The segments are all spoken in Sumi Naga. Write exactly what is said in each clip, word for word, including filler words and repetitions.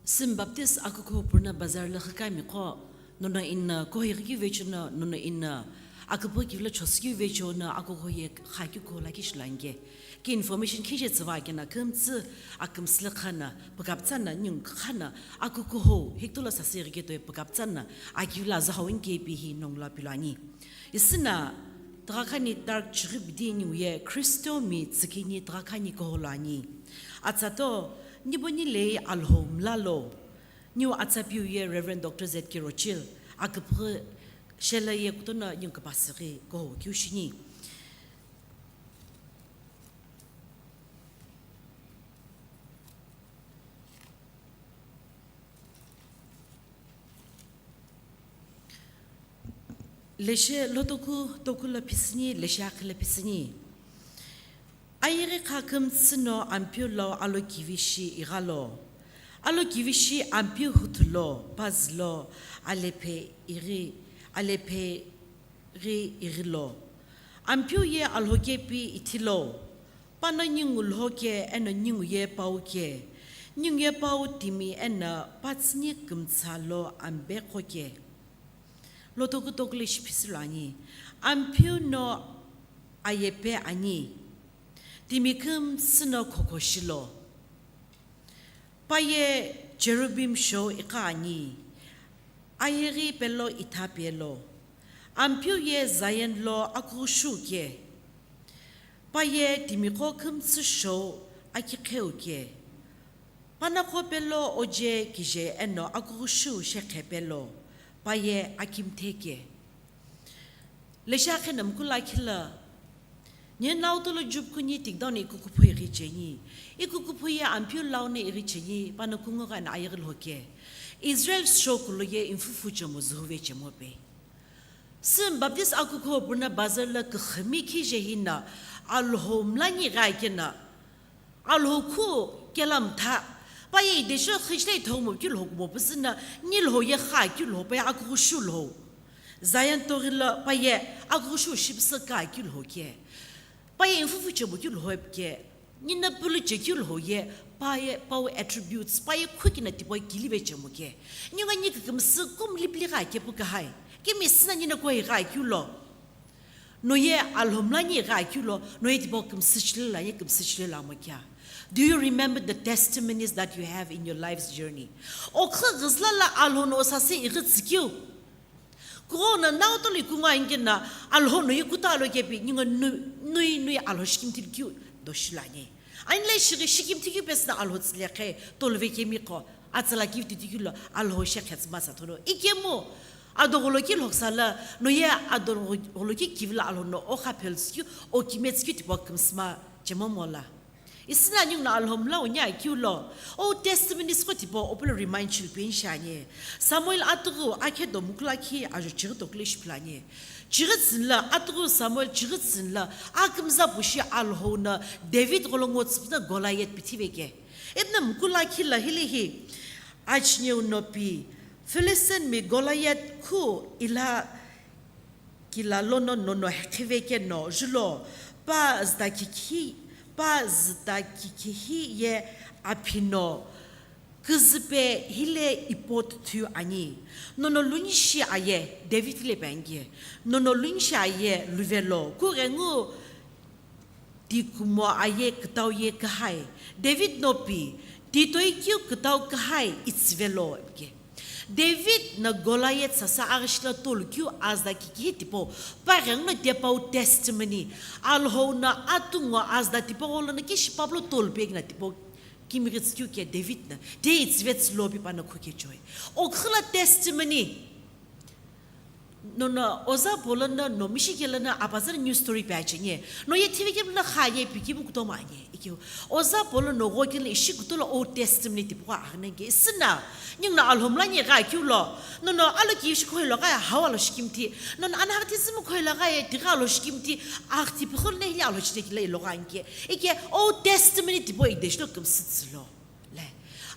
Simi Baptist akukuho Purna Bazar lo xükami qo, nono ina kuhoye ghikeu vecheono, nono ina aküpüghü kivilo chosükeu vecheono akukuho ye xakeu kuho lakhi shilani ke. Ki information khije tsüva kena kümtsü akümsü lo khana, pükaptsana nyung khana, akukuho hiktulo sasü ghiketo ye pükaptsana, akivilo azü hau inke pi hi nongu lo pilo ani. Isina, tughakhani tarikh chighi bidi ningu ye Christo mi tsükini tughakhani kuho lo ani. Atsato, niboni lei Alhou mla lo, niu atsa piu ye Reverend Doctor Z K Rochil, aküpüghü shela ye kutono ningu küpasüghi kuho keu shini. Leshe lotoku toku lo phisini, leshe akhi lo phisini. Ayeghi kha kümtsü no Ampeu lo alo kivishi ighalo. Alo kivishi Ampeu huthu lo, pazü lo, alephe ighi, alephe ghi ighilo. Ampeu ye Alhou kepi ithilo. Pano ningu lho ke eno ningu ye pau ke. Ningu ye pau timi eno patsüni kümtsü lo ambe qo ke. Lotoku toku lo ishi phisü lo ani. Ampeu no ayepe ani. Timi kümtsü no khokho shilo. Pa ye cherubim shou iqa ani. Ayeghi pelo itha pelo. Ampeu ye Zion lo akughushu ke. Pa ye timiqo kümtsü shou akiqheu ke. Panaqo pelo oje kije eno akughushu shekhe pelo. Pa ye akimthe ke. Leshe akhi no mkulu akhi lo, ni nautolo jupu kuni tikidau no ikukuphu ighi cheni. Ikukuphu ye Ampeu lau no ighi cheni, pano kungu gha no ayeghi lho ke. Israel shou kulo ye infufu chemo zuhuve chemo pe. Simi Baptist akukuho Purna Bazar lo küxümi khije hino Alhou mla ni gha keno, Alhou khu kela mtha, pa ye ideshi lo khijile ithoghi mo keu lho kumo püzü no, ni lho ye kha keu lho, pa ye akughushu lho. Zion toghi lo pa ye akughushu shipüsü kha keu lho ke. Pa ye infufu chemo keu lho ke. Nino pulu che keu lho ye, pa ye, pa wu attributes, pa ye khu kino tipau kilive chemo ke. Ningu ni kükümsü kumlipili gha kepu kahai. Kimi sina nino kuhoye gha keu lo. No ye Alhou mla ni gha keu lo, no ye tipau kümsü chile la, ye kümsü chile la mo kea? Do you remember the testimonies that you have in your life's journey? Okhu ghizla la Alhou no osase ighi tsükeu. Kughou no nautolo ikungu ani keno, Alhou no ye kuta alo kepi, ningu nu-, nui, nui Alhou shikimthi keu do shilani. Ani le shighi shikimthi keu pesü no Alhou tsüle khe, toluve kemiqo, atsala kivi titi keu lo, Alhou shekhe tsü masa thono. Ikemu, adogholo ki lhoksa lo, no ye adogholo ki kivi lo Alhou no okha phelü tsükeu, okime tsükeu tipau kümsü ma chemo mo la. Isina ningu no Alhou mla uni akeu lo, Old Testament isikho tipau opelo remind chilpeni shiani. Samuel atughu akhe do mkulu akhi ajo chighi toku lo ishi philani. Chighi tsüni lo, atughu Samuel chighi tsüni lo, akümza pushi Alhou no David gholo ngo tsüpüno Goliath pithive ke. Ipno mkulu akhi lo hile hi, achineu no pi, Philistine mi Goliath khu ila kila lono nono hekhive keno, julo, pa züta kikhi, pa züta kikhihi ye aphino, küzüpe hile ipo tüthü ani. Nono lunishi aye, David le pangi. Nono lunishi aye, luvelo, kughengu, ti kumo aye kütau ye kühai. David no pi, ti toi keu kütau kühai itsüvelo ke. David no Goliath sasa aghishi lo tolu keu azüta kikhihi tipau, pa ghenguno tipau testimony, Alhou no atungo azüta tipau gholo no kishi paplo tolu pe kina tipau kimighi tsükeu ke David no, te itsüve tsülo pi pano khuke choi. Okhu lo testimony, Nono, Oza Polo no, no mishi kelo no, apazani new story pe acheni. No ye T V kemu no kha ye pi kemu kutomo ani. Ikeu, Oza Polo no gho kelo ishi kutola Old Testament tipau aghi nani ke. Isina, ningu no Alhou mla ni gha keu lo. Nono, alo ki ishi khoilo gha ye, hau alo shikimthi. Nono, ana hak ti simu khoilo gha ye, tigha alo shikimthi. Aghi tipau ne hili alo chite kila ilo gha ani ke. Ike, Old Testament tipau ideshi lo kümsü tsülo. Le.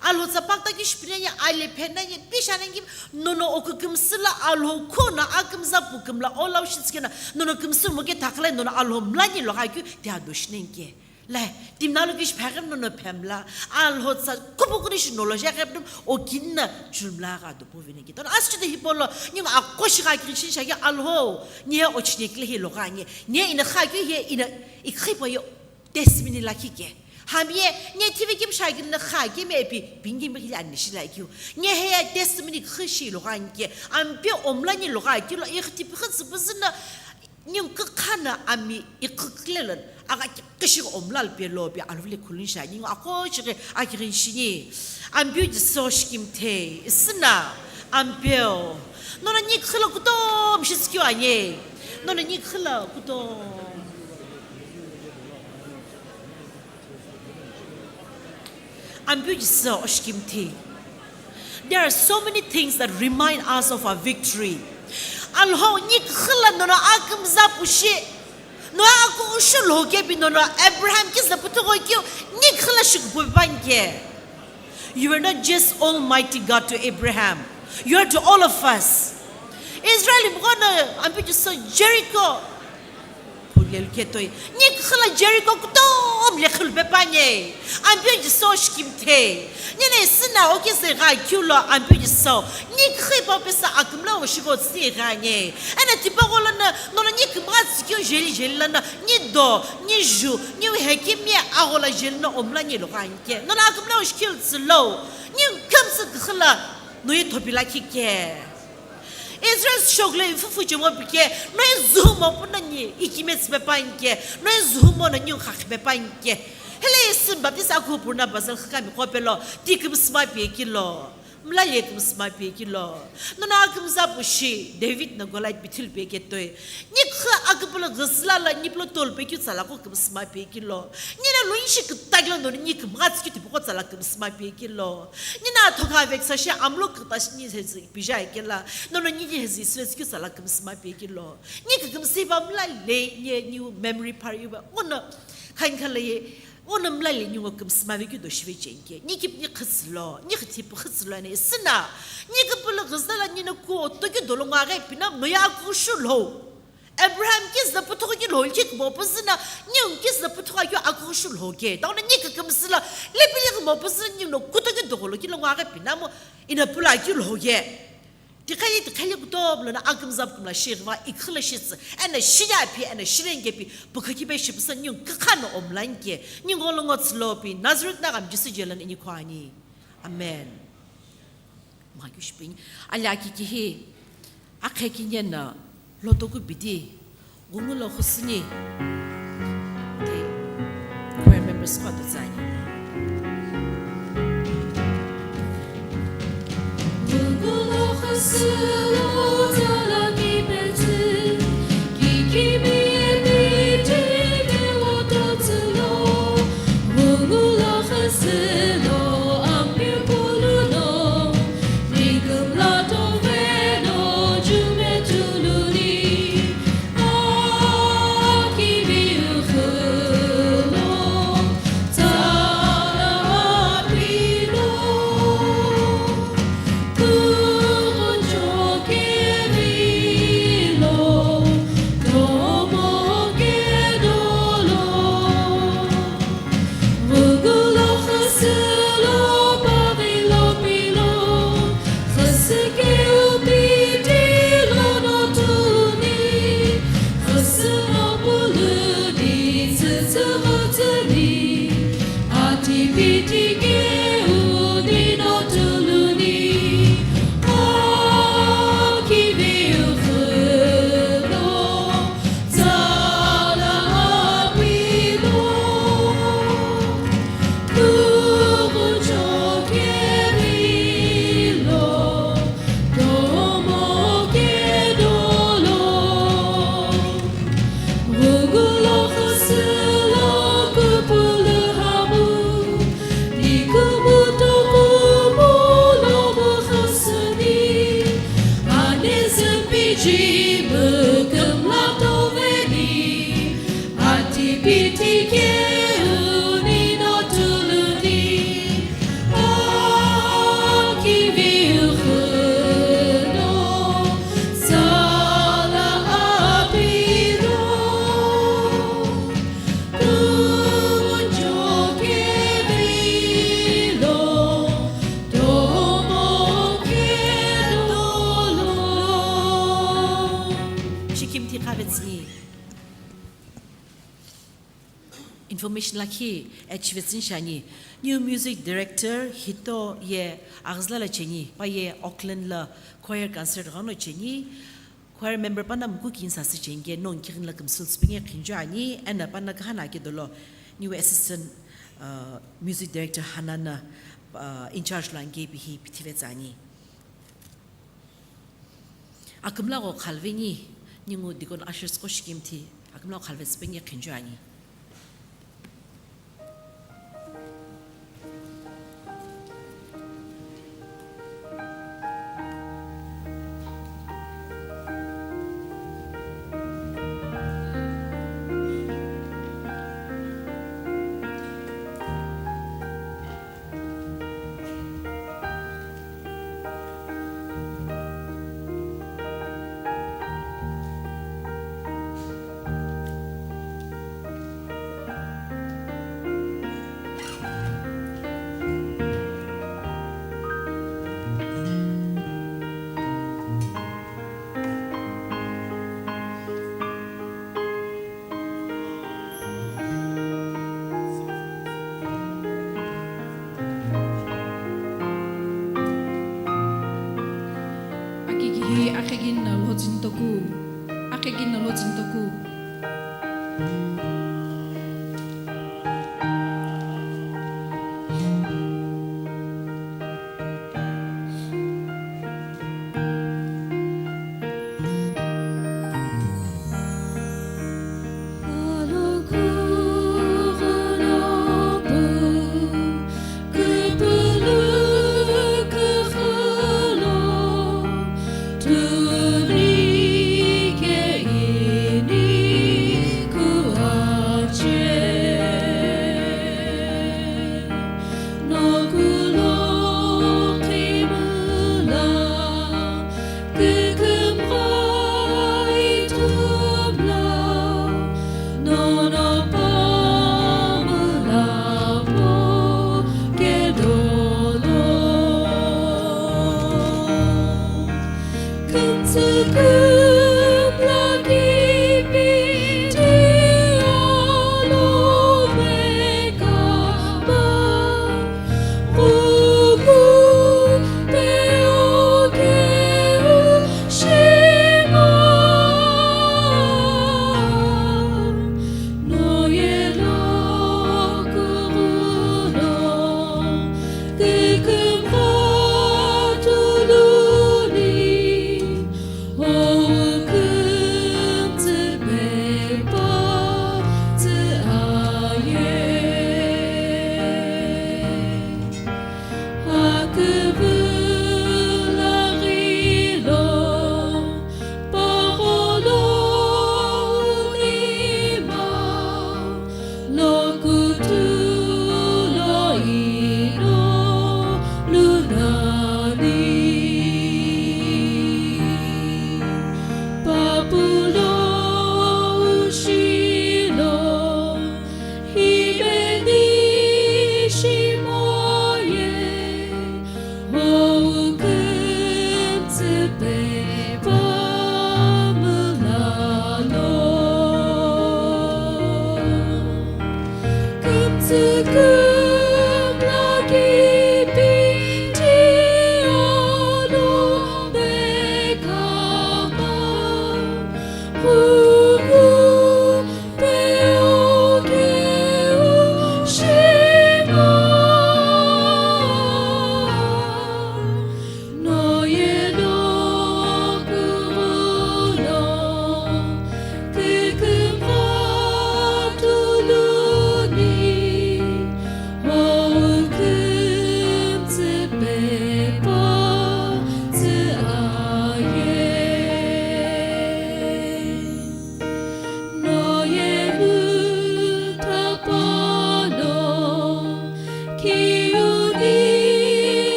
Alhou tsapakta ki shipinani, alephenani, pishanani, nono okhu kümsü lo Alhou khu no akümza pu kümla olau shitsükeno, nono kümsü mo ke thakhala nono Alhou mla ni lo gha keu ti ado shinani ke. Lai, timi na lo kishi phaghi no no phemla, Alhou tsa kupu kuni shi no lo ja ghepdum, o kinna chumla gha do puvini ki. Tono aschi de hipolo, ningu akho shi gha kishi shagi Alhou, ni o chine kile hi lo gha ni, ni ina kha ki hi ina ikhipa yo testimony la ki ke. Hamye, ni T V kim shagi na kha ki me pi, pingi me hili ani shi la ki. Ni he ya testimony khi shi lo gha ni ke, ampe omla ni lo gha ki lo, ikhti pi khitsi buzina, Ningu kükha na ami ikhikle lo, aga kishi omla lo pe lo pe Alhou le khulun sha, ningu akho shighi akirin shini. Ampeu Jisü shikimthe, isina, Ampeu. Nono ni khila kutom shi sikio anye. Nono ni khila kutom. Ampeu Jisü shikimthe. There are so many things that remind us of our victory. Alhou ni khila nono akümza pushi. No aku shu lo ke bi nono Abraham ki za putu go kyo ni khila shuk bu ban ke. You are not just Almighty God to Abraham. You are to all of us. Israel mkono Ampeu Jisü Jericho. Pulel ketoi. Ni khila Jericho kutom le khul bepanye. Ampeu Jisü shikimthe. Ni ne sina o ke se ga kyulo Ampeu Jisü. Ni khi pa pesa akümla o shiko tsi ga nye. Ana tipa golo na, nono ni kümga tsikyo jeli jeli la na. Ni do, ni ju, ni hekimye agola jeli na omla ni lo ga nke. Nono akümla o shikil tsilo. Ni kümsü khila no ye thopila kike. Israel shokle fufu chemo pike, no zuhumo puna ni ikime tsipe panke, no zuhumo no nyung khakhipe panke. Hele isim baptist aku purna bazal khakami kopelo, ti kümsma pie kilo. Mla le kümsma pie kilo. Nono akümza pushi, David na Goliath bithil pie ketoi. Ni kha aküpülo ghüzla la ni plo tol pe kyu tsala ko kümsma pie kilo. Ni na lo ishi ktaklo nono ni kümga tsikyu tipo ko tsala kümsma pie kilo. Ni na thoka veksa shi amlo kükta shi ni hezi pija kela. Nono ni ni hezi sves kyu sala kümsma pie kilo. Ni kükümsi va mla le ni ni memory par yu va. Ono khan khala ye. Ono mla le ni ngo kümsma ve kyu do shive chenke. Ni kip ni khitslo. Ni khiti pu khitslo ne sina. Ni kiplo ghizala ni na ku oto kyu dolo ngare pina no ya ku shu lo. Abraham kizü puthugho ki lhol ki kumo püzü na, niu kizü puthugho kyo aküghü shu lho ke. Tauna ni kükümsü la, lepili kumo püzü na niu no kuto ki dogholo ki lo ngwa ghi pinamo, ina pula ki lho ke. Tikhali, tikhali kuto mlo na akümzap kümla shighiva, ikhila shitsü, ena shiya pi, ena shirenge pi, pukha ki be shipüsa niu kükha no omlan ke, niu ngolo ngo tslo pi, Nazareth na gam Jisu jelan ini khwani. Amen. Mhakeu shipeni, ali aki kihi, akhe kinye na, lotoku bidi, gungu lo khusuni. Okay. Choir members kwa to tsani. Gungu lo khusuni, lo tala ki peti, Lakhi achievements shiani. New music director Hito ye aghazla la cheni, pa ye Auckland la choir concert ghono cheni. Choir member pana muku kinsa sü cheni ke nong kirin la kümsül süpinge khinjo ani, ena pana kahana ke dolo new assistant, uh, music director Hannah na, uh, in charge lo ange pihi pithive tsani. Akümla gho khalveni, ningu deacon ushers ko shikim thi, akümla gho khalve süpinge khinjo ani. Aki kihi akhegin na lhotsin toku, akhegin na lhotsin toku.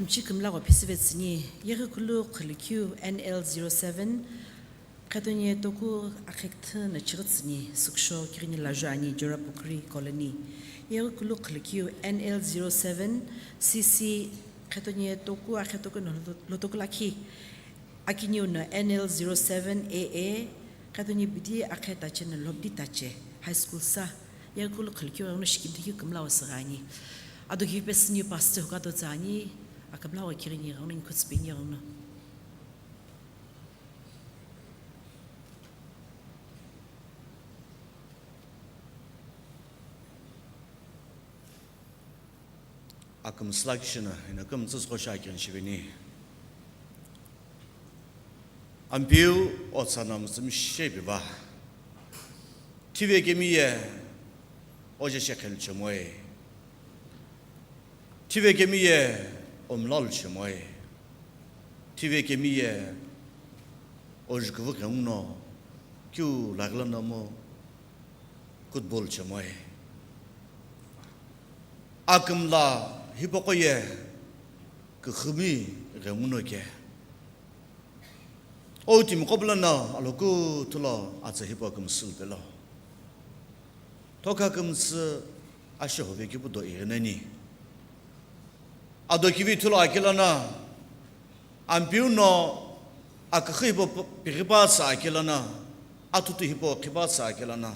Chikümlagho phisüvetsüni, yeghikulu khülükeu N L zero seven, qhetonie toku akhekthü na chighitsüni, süksho kighini laju ani, Jorapukri Colony. Yeghikulu khülükeu N L zero seven, C C qhetonie toku akhetoku no lotoku lakhi. Akiniu no N L zero seven A A, qhetonie bidi akhe tache no lobdi tache, high school sa. Yeghikulu khülükeu ghenguno shikimthi keu kümlagho süghi ani. Ado kivi pesüni pastor hukato tsa ani, akümlagho kighini ghenguno, inkutsüpeni ghenguno. Akümsü lakhi shino, eno kümtsü süqo shi akighi shiveni. Ampeu otsa na mütsümishei piva. Thive kemi ye oje shekhelu chemoi. Thive kemi ye omlalu chemoi. Thive kemi ye ojukuvü ghenguno kiu laghila nomu kutbol chemoi. Akümla hipaqo ye küxümi ghenguno ke. O timiqo pulana aloku thulo atsa hipau kümsü lupelo. Thokha kümsü asho hove kipu do ighinani. Ado kivi thulo akilana, Ampeu no aküxü hipau pighipa tsa akilana, athutu hipau khipa tsa akilana.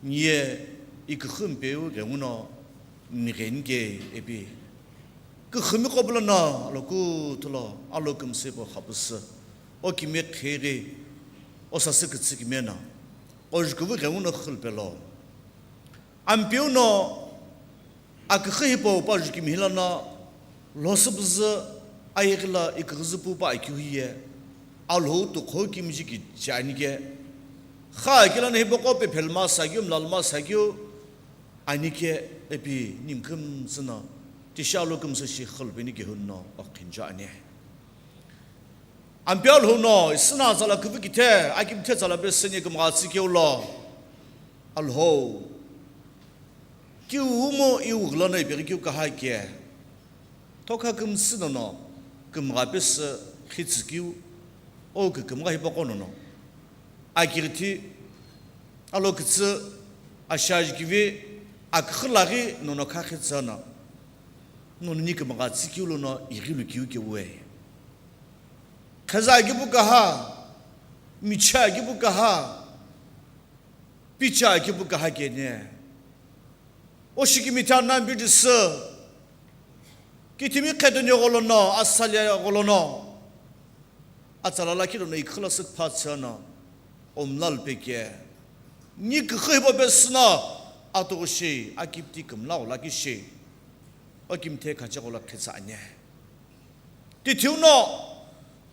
Niye iküxü mpeu ghenguno nigheni ke ipi. Küxümiqo pulana aloku thulo alo kümsü hipau xapusü. O kime kheghi, o sasü kütsü kime na. Ojukuvü ghenguno xü lupelo. Ampeu no aküxü hipau pa jukimi hilana lhosüpüzü ayighila iküxüzü pu pa akeu hiye Alhou tuqhou kimiji kicheni ke. Kha akilana hipaqo pephelma sakeu, mlalma sakeu ani ke ipi nimkümtsü no tishi alo kümsü shi xü lupeni kehunno okhinjo ani. Ampeu Alhou no isüna tsala küvü kithe, akimthe tsala pesüni kümgha tsükeu lo. Alhou, kiu umo iu ghulano ipeghi kiu kaha ke. Thokha kümsü nono kümgha pesü khitsü kiu, o kükümgha hipaqo nono. Akighithi, alo kütsü, ashaji kivi, aküxü laghi nono kha khitsü no. Nono ni kümgha tsükeu lono ighilu kiu keu we. Kheza akipu kaha, micha akipu kaha, picha akipu kaha kene. O shikimithi anambi dusü, kithimi qhetonie gholono, asalia gholono, atsala lakhi lono iküxü la sükpha tsüno, omla lupeke. Ni küxü hipau pesü no, atoxu shi, akimthi kümla gholo lakhi shi. O kimthe khache gholo khitsa anye. Tithiu no,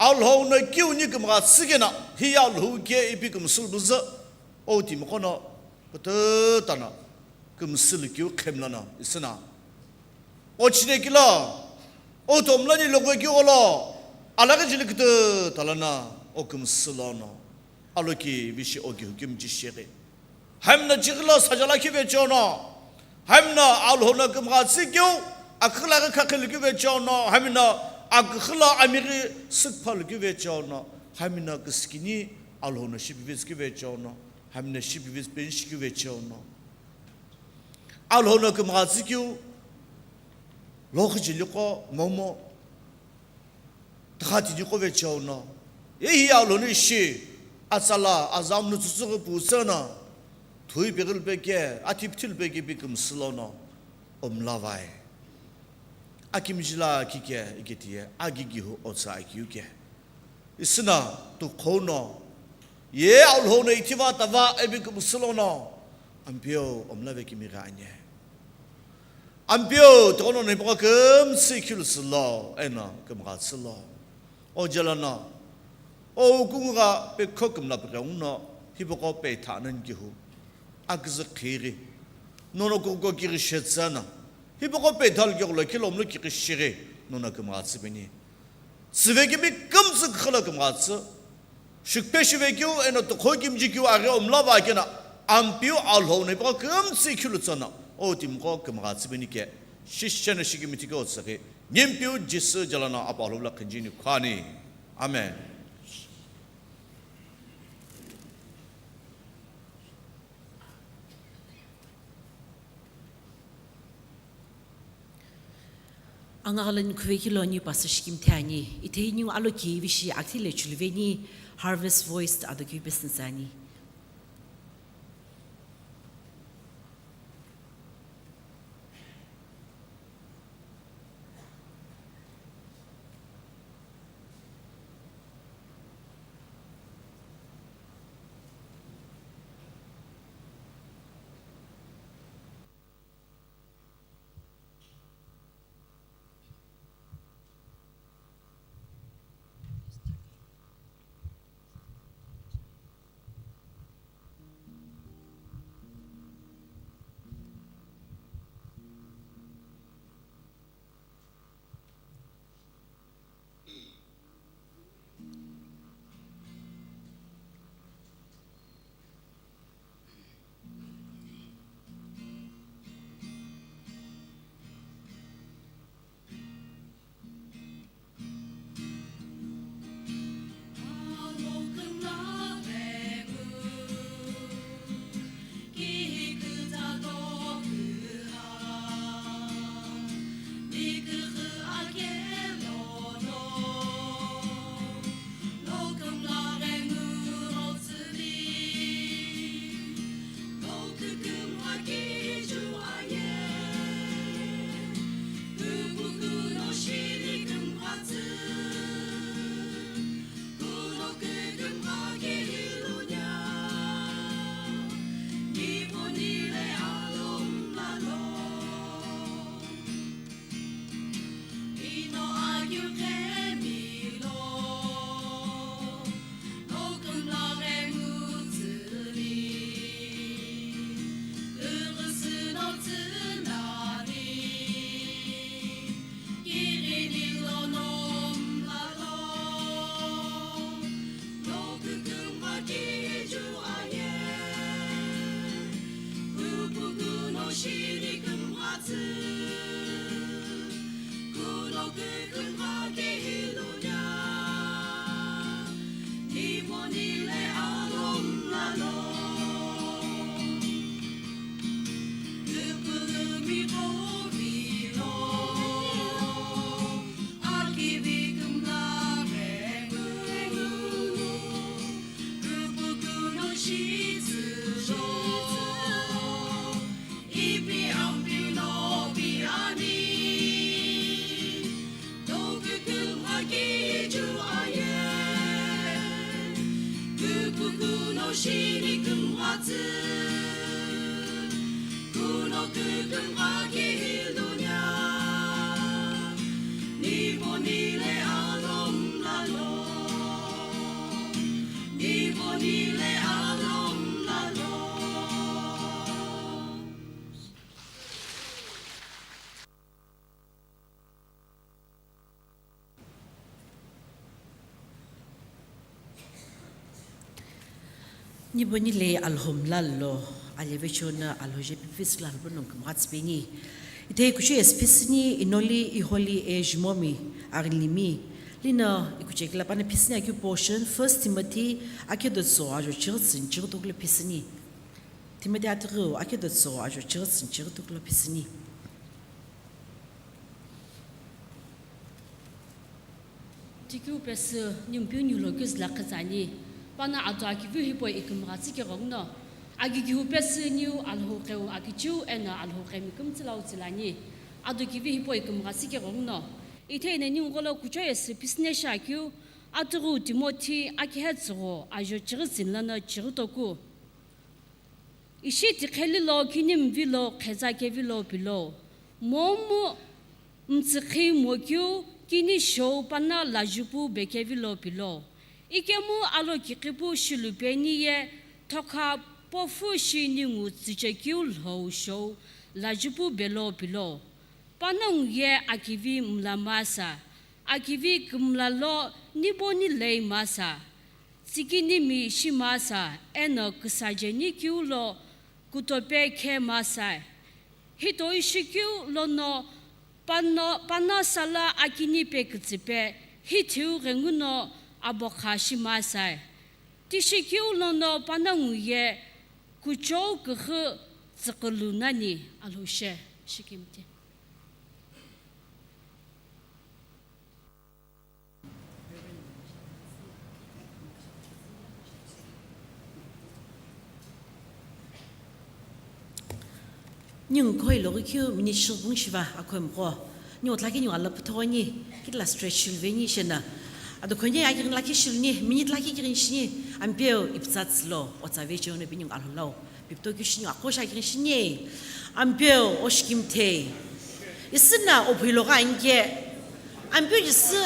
Alhou no kiu ni kümgha tsükena, hiye Alhou ke ipi kümsü lupüzü, o timiqo no, kütüta no, kümsü lukiu khemla no, isüna. O chinekilo, o tomlani lokve kiu gholo, alaghi jili kütüta lono, o kümsü lono, aloki vishi oki hukim chishighi. Hami no chighilo saja lakhi vecheono. Hami no Alhou no kümgha tsükeu, aküxü laghi khakhi lukeu vecheono. Hami no aküxü lo amighi sükpha lukeu vecheono. Hami no küskini Alhou no shipivitsükeu vecheono. Hami no shipivitsü penshikeu vecheono. Alhou no kümgha tsükeu, lokhi jiliqo momu. Tüxatini qo vecheono, ehi Alhou no ishi, atsala, azam no tsütsüghü putsüno, thui peghi lupeke, atipthi lupeke ipi kümsü lono, omla vai. Akimjila kike, iketiye, agigihu otsa akiu ke. Isüna, tuqhou no, ye Alhou no ithiva tava, ipi kümsü lono, Ampeu, omla ve kimigha anye. Ampeu, tighono no hipaqo kümtsü ikhilu tsülo, eno kümgha tsülo. O jela no, o kungugha pekho kümla peghenguno, hipaqo petha nani kihu. Aküzü khighi. Nono kuko kighi shetsüno. Hipaqo petha lukeu lo kilom lo kighi shighi. Nono kümgha tsüpeni. Tsüvekemi kümtsü küxü lo kümgha tsü. Shükpe shivekeu eno tuqhou kimjikeu aghi omla va keno, Ampeu Alhou no hipaqo kümtsü ikhilu tsüno, o timiqo kümgha tsüpeni ke, shisheno shikimithi ke otsüghi, Nyenpeu Jisü jala no apu alhou lo khenjini khani. Amen. Angaghalani khuvekilo niu pastor shikimthi ani. Ithei niu aloki vishi akthi le chuluveni Harvest Voice adoki business ani. Nibonile Alhou mlalo, alevechona alhoje pipis la albono kumghatsbeni. Ite kuche espisini inoli iholi e jimomi arinlimi. Lina ikuche kila pana pisini aki portion First Timothy akedo tso ajo chirtsin chirtokle pisini. Timothy atighiu akedo tso ajo chirtsin chirtokle pisini. Tikeu pesü nimpeu niu lo küzü lakhi tsüani, pana atu akiviu hipau ikümgha tsü keghenguno, agigihu pesü niu Alhou qeu akichiu eno Alhou qemi kümtsü lau tsülani, atu kiviu hipau ikümgha tsü keghenguno, ithena ningu gholo kuchou yesü pisüne shi akeu, atughiu Timothy akihe tsügho ajo chighi tsini lono chighi toku. Ishi tiqheli lo kinimi vilo qheza kevilo pilo, momu mtsüqhi mokeu kini shou pana lajupu bekevilo pilo, ikemu alo kiqipu shilu peni ye thokha pofu shi ningu tsüchekeu lhou shou lajupu belo pilo. Panongu ye akivi mla masa, akivi kümla lo niboni lei masa, tsikinimi shi masa, eno küsajeni keu lo kutope khe masa. Hitoi shikeu lono Pano, pano sala akini pe kütsüpe, hi thiu ghenguno abokha shimasai. Tishikeu lono panongu ye kuchou küxü tsüqülu nani alhushe shikimti. Ningu khoi logi khiu minute shilbung shiva akhoi mqo. Ningu thlaki ningu ala püthogoni, kidla stretch shilveni shena. Ado khonye ya kirin lakhi shilni, minute lakhi kirin shini, ampeu ipitsa tsilo, otsa vecheo no bi ningu alhulao. Pipto kishini akho shakiri shini. Ampeu oshikimthei. Isina ophuiloga anke. Ampeu Jisü.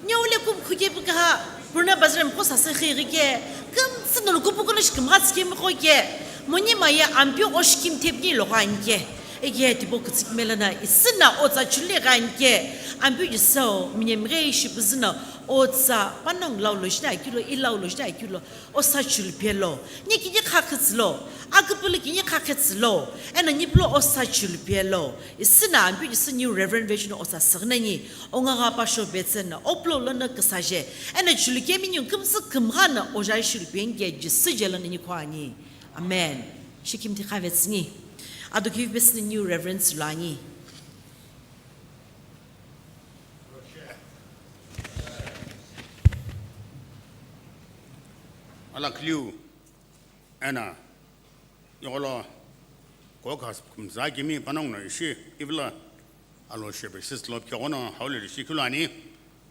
Nyole kum khuke pika. Purna bazar mkho sase khiri ke. Kümtsü no kupu kono shikimgha tsikimkho ke. Moni maye ampeu oshikimthei pini loga anke. Ege tipo kütsikmelana isina otsa chule ga anke. Ampeu Jisü minemghe shipüzüna otsa panong lau lo shina kilo, ilau lo shina kilo. Osa chuluphe lo, ni kini khakhitsü lo, aküpülü kini khakhitsü lo, eno nipulo osa chuluphe lo. Isina ampeu Jisü niu Reverend Vechino osa süghinani, ongaga pasho betsena, opulo lono küsaje, eno chulukemi niu kümsü kümghana ojai chuluphe nge Jisü jelo nani khoani. Amen. Shikimthi khavetsini. Ado kivi pesini niu Reverend Sulani. Alakliu, ena, yogolo, kokas kumza kimi panong no ishi, ivla, alo shebe sis lop kyogono, haule ishi kulani,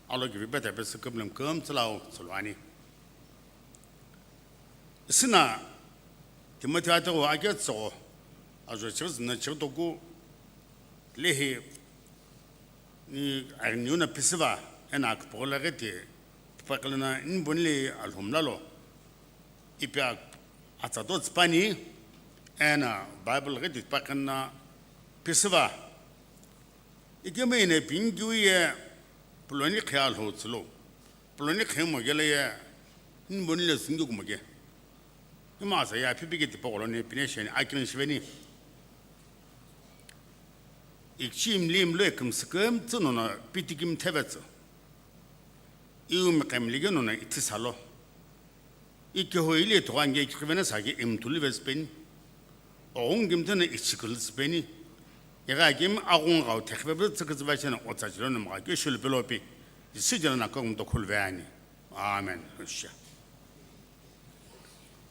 alo gibi beta besi kumlem kum tsalau tsalwani. Isina, Timothy atego ake tsogo, ajo chigzna chigdoku, lehi, ni, agniuna pisiva, ena akpogla gete, pakilana nbonli alhumlalo. Ipi atsa to tsipani, ena Bible gete pakilana pisiva. Ikemu ina pingiu ye, puloni khea alhou tsilo. Puloni khemo gele ye, nbonli le singi kumoge. Ima asa ya phipike tipogoloni, pinesheni, akirin shiveni. Ikchi imli imlo ekümsüküm tsü nono pitikim thevetsü. Iu miqemli ke nono ithi salo. Ikeho ili ithogha ange ikhivena sake imtulu vesipeni. Oghungi kimtena ichikulu sipeni. Igha kim aghunga gau thekhive tsüküzüva chena otsa chilo no mga ke shulu pelopi. Jisü jela na kogumto khulveani. Amen. Hallelujah.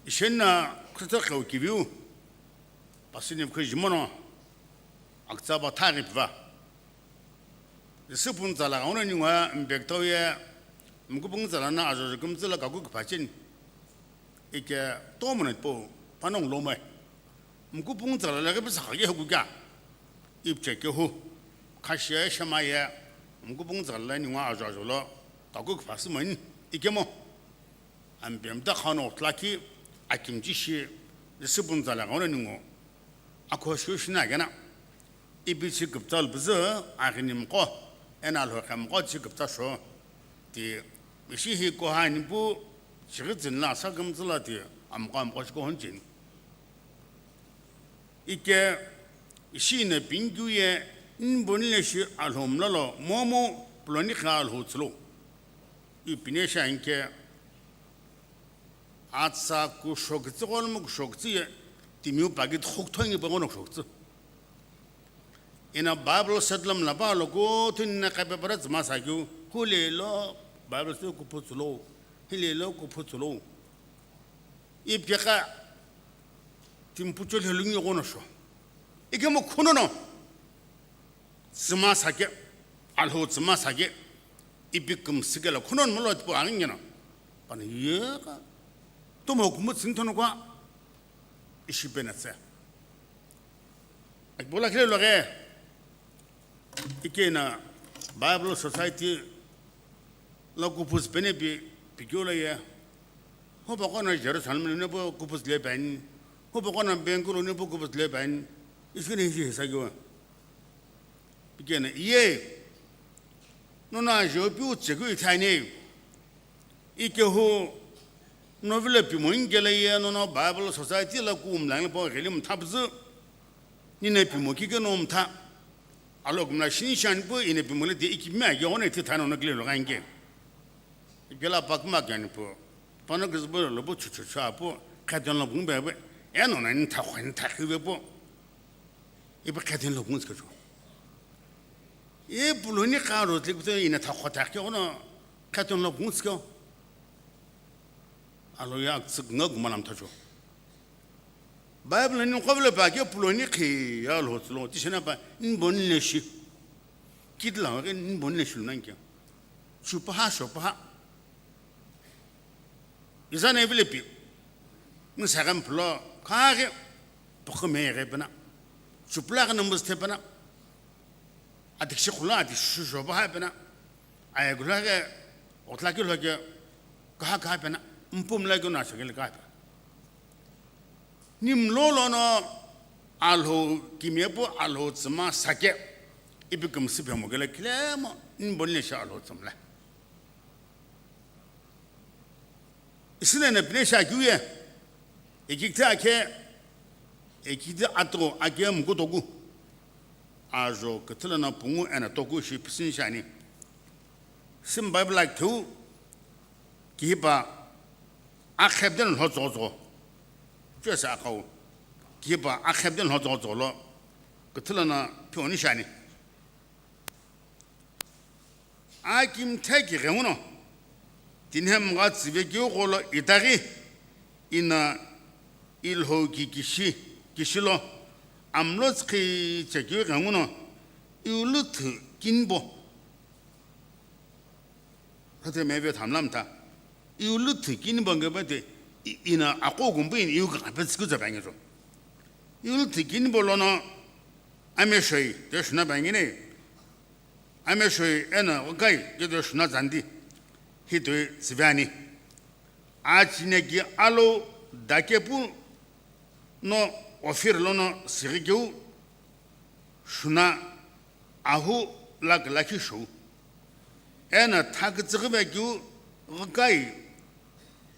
Ishenna Kristo kheu kiviu, pasini vkhu jimono, aktsaba thaghi piva. Jisü puntsala ghauna ningu mbektau ye, mkupung tsala na ajojo kumtsala kaku kipachin. Ike tomona po, panong lomai. Mkupung tsala la kipisa khage hukuka. Ipche kehu, khashia shamaye, mkupung tsala ningu ajojo lo, kaku kipasi mani, ikemo. Ampemta khano tlaki akimchi shi discipline zala ngono ningo. Akho shu shina gena. Ipi chi kupta lpzü aghini mqo, ena lhokhe mqo chi kupta sho. Ti ishi hi koha nipu chighi zin la sa kümzü la ti amqo amqo shiko honjin. Ike ishi ina pingyu ye nbonile shi alhomla lo momu puloni kha alhotsülo. Ipine sha inke atsa kushokütsü gholmo kushokütsü ye timiu pagi thuktho ngi bongono kushokütsü. Ina Bible settlement la ba lo ko thinna kape para tsma sa kyu hule lo Bible se kuphutsülo, hile lo kuphutsülo. Ipyakha timpucho lhelungi ghono sho. Ikemo khunono tsma sake, alho tsma sake, ipi kümsike la khunono molo tipo angingena. Pana yeka. Tomo kumu tsinthono kwa ishi penatse. Akbola khile loge. Ikena Bible Society la kupus pene pi, pikyo la ye. Ho bako na Jerusalem ne po kupus le pen. Ho bako na Bengaluru ne po kupus le pen. Iskene hi sa kyo. Pikena iye. Nona jo pi utse ku ithane. Ikehu novela pimo ingela ye nono Bible Society la ku mlang po geli mthapzu. Nina pimo kike no mtha. Alo kumla shini shani pu ina pimule de ikimi agi ona iti thano na kile lo gange. Gela pakuma gani pu. Pano kizbo lo bu chu chu cha pu. Khaton lo bung be be. Eno na ni tha khwa ni tha khibe pu. Ipi khaton lo bung tsu. E puloni karo tlik pu ina tha khwa tha ke ona khaton lo bung tsu. Alo ya tsik nga gumalam tha chu. Bible ni qovle pa ke puloni khi ya lo tslo ti shena pa ni bon le shi. Kid la ke ni bon le shi nan ke. Chu pa ha sho pa ha. Izane vile pi. Ni sa gam plo ka ke pa ko me re pa na. Chu pla ka numbers te pa na. Ati shi khula ati shu sho pa ha pa na. Ai gula ke otla ke lo ke ka ka pa na. Mpum la ke na sa ke le ka pa. Nimlo lono Alhou kimiyepu Alhou tsüma sake ipi kümsü phemo kele khilemo nibonile shi Alhou tsümle. Isile na pine shi akeu ye. Ekikte akhe, ekikte atro akhe mku toku. Ajo küthülo na pungu ena toku shi pisin shani. Sim Bible akhe kihipa akhepden lho tsotso. Chese akau. Kihipa akhepden lho tsotso lo. Küthülo na pioni shani. Akimthe ki ghenguno. Tinhem ga tsive ki ugolo itaghi. Ina ilho ki kishi, kishilo. Amlo tskhi che ki ghenguno. Iulu thu kinbo. Hate meve thamlam ta. Iulu thikini bo nge bate ina ako gumbu in iu ka pe tsku za bangi zo. Iulu thikini bo lono ame shoi de shuna bangi ne. Ame shoi ena okai ge de shuna zandi. Hi to sivani. A chine ki alo dakepu no Ofir lono sighi keu shuna ahu lak lakhi shou. Ena thakütsüghü ve keu ghükai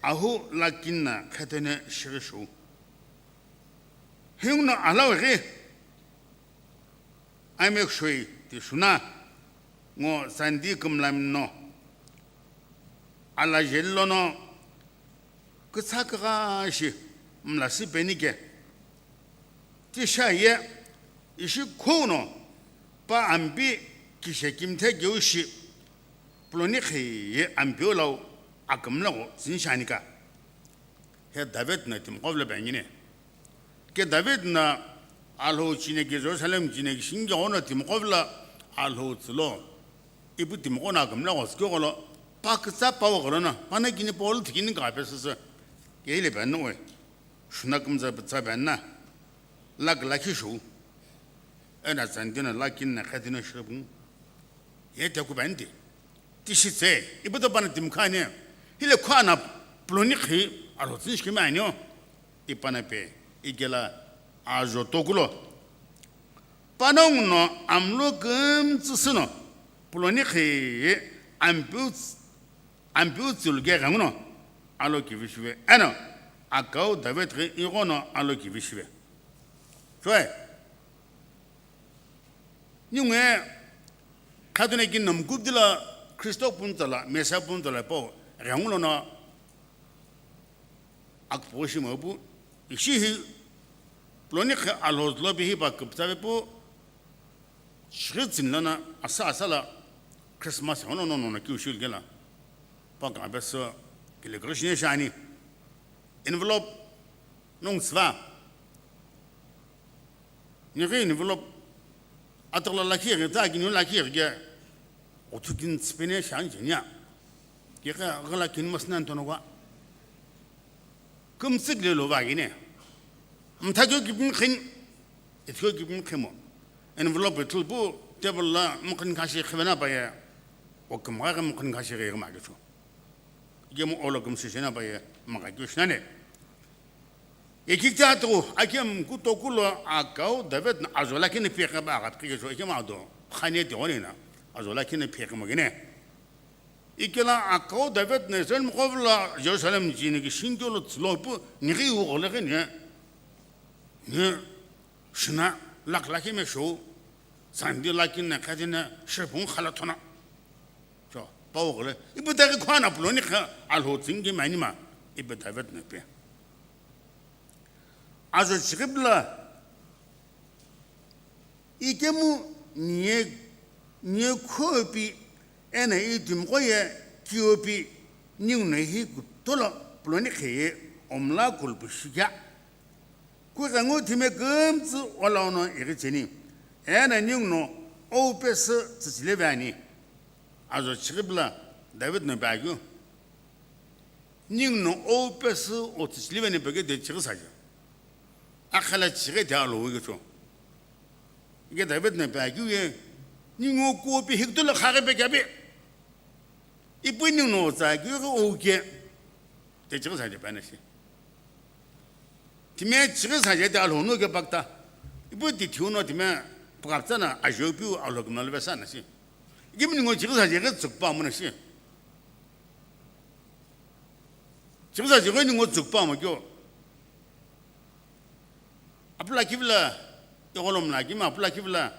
ahu lakinna khetene shighi shou. Hingno alau ghi Aimekshoi ti shuna ngo sandi kümlamno. Ala jeli lono kütsa kagha shi mlasi penike. Ti sha ye ishi khuno pa ambi kishe kimthe geu shi puloni khe ye ambi olau akümla go zinshanika. He David na timiqo vla bangine. Ke David na Alhou chineki Jerusalem chineki shingi ono timiqo vla Alhou tsülo. Ipu timiqo na kümla ghoski gholo, pa kütsa pa gholo na, pana kini Paul thikini ka pesese. Ke ile ben no we. Shuna kümza pütsa ben na. Lak lakhi shu. Ena tsandina lakin na khadina shibung. Ye te ku ben di. Tishi tse, ipu to pana timkhane, hile khana puloni khi alo tsinshi kime anyo, ipana pe, igela ajo tokulo. Panong no amlo kümtsüsüno, puloni khi ampiu ts-, ampiu tsulge ganguno, alo kivishive, ano, akau David khi igono alo kivishive. Choi. Ningue khadune ki namkubdila Kristo puntsala, Mesia puntsala po, rengulo na akpo shi mapu, ishi hi, ploni khe alhoz lo bihi pa kuptsabe po, shritsin lana, asa asa la, Christmas hono no no na kiu shil gela. Pa ka beso, kile Krishna shani. Envelope, nung sva. Nighi envelope atakla lakhi ghi ta kini lakhi ghi ke uthu kin tsipene shan jinya. Ke ka gala kin mas nan tono wa. Kum tsik le lo va gine. Mtha kyo kipin khin. Ithyo kipin khimo. Envelope ithul pu table la mkhin kashi khivena pa ye. O kum ga mkhin kashi ghi ma ke chu. Igemu olo kümsü shina pa ye maka kyu shinane. Ekikta tu akem kutokulo akau David na azola kini pekha ba agat kike so ekem ado khane te onina azola kini pekha magine. Ikela akau David na Israel mkhovla Jerusalem jini ki shinkyolo tslopu nighi u gole gene. Ne shina lak lak me sho. Sunday lakhi na khatini shiphungu khala thona. Cho, pau gholo. Ipu taghi khwana puloni kha Alhou tsüni kemi anima. Ipu David no ipi. Ajo chighi pila. Ikemu nie, nie khopi ena itimiqo ye kiopi ninguno hi kutolo puloni kheye omla kulpu shikya. Kughengu thime kümtsü olauno ighicheni. Ena ninguno oupesü tsüchileve ani. Ajo chighi pila David no ipi akeu. Ninguno oupesü o tsüchileve ani peke de chighi saje. Akhala chighi de alo uge cho. Ike David no ipi akeu ye. Ningu kopi hiktulo khaghi pekyabe. Ipu ninguno tsa keu ghi ouke. Te chighi saje panashi. Time chighi saje te Alhou no ke pakta. Ipu ti thiuno time pakaptsana ajo piu Alhou kemna love sana shi. Ikemu ningu chighi saje ghi tsukpa mona shi. Chighi saje ghi ningu tsukpa mo kyo. Apula kivila, igholom la kima apula kivila,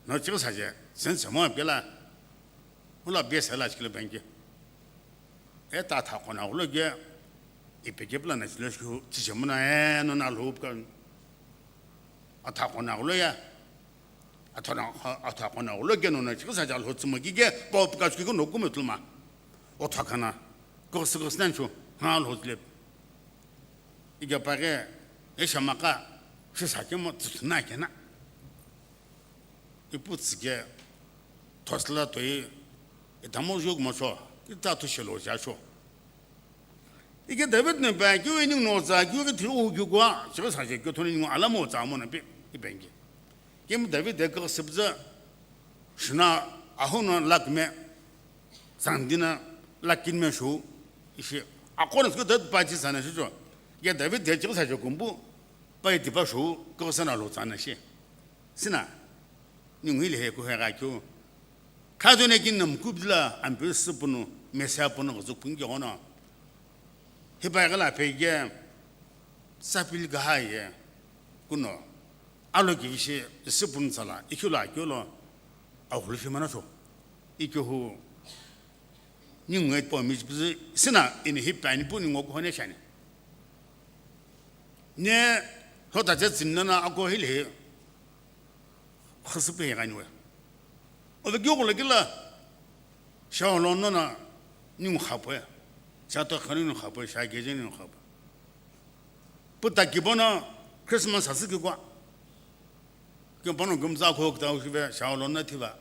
no chighi saje, sen semo apela. Ula bia sala chikilo banki. E ta tha kona ulo ge, ipe ge pla na chilo shu, tijemuna e, no na lo ka. A tha kona ulo ya. A tha na, a tha kona ulo ge no na chighi saje Alhou tsümo gi ge, pa upka chiki no kume tluma. O tha kana, ko se ko snan chu, na Alhou tlep. Iga pare, e shamaka, shi sake mo tsuna kena. Ipu tsike, thosla toi, itamo jug mo cho, ita tu shelo ja cho. Ike David no ipi akeu ninguno tsa keu ghi thiu keu kwa, chighi saje keu thoni ningu alamo tsa mo na pi, ipengi. Kemu David de keu sibza, shina ahuna lakme, sandina lakin me shu, ishi. Akona sku David pachi sana shu cho. Ike David de chighi saje kumbu, pai tipa shu, keu sana lo tsana shi. Sina, ningu ile he ku he ga keu. Khadone kin nam kubla ampe sipunu, mesa punu gzuk pun ge ono. Hipai gala pe ge, sapil ga ha ye, kuno. Alo ki vishe, sipun sala, ikhilo akelo, a hulu shi mana so. Ikyo hu, ningu et po mi sina, ini hipai ni puni ngo ko ne shani. Ne, hota je tsinna na ako hile. Khasüpe ghani we. Ove gyogholo kila, shaolonno na ningu khapoe. Shato khani ningu khapoe, shageje ningu khapoe. Puta kibono Christmas asü kikwa. Kibono gumza ko kta ushive, shaolonno thiva.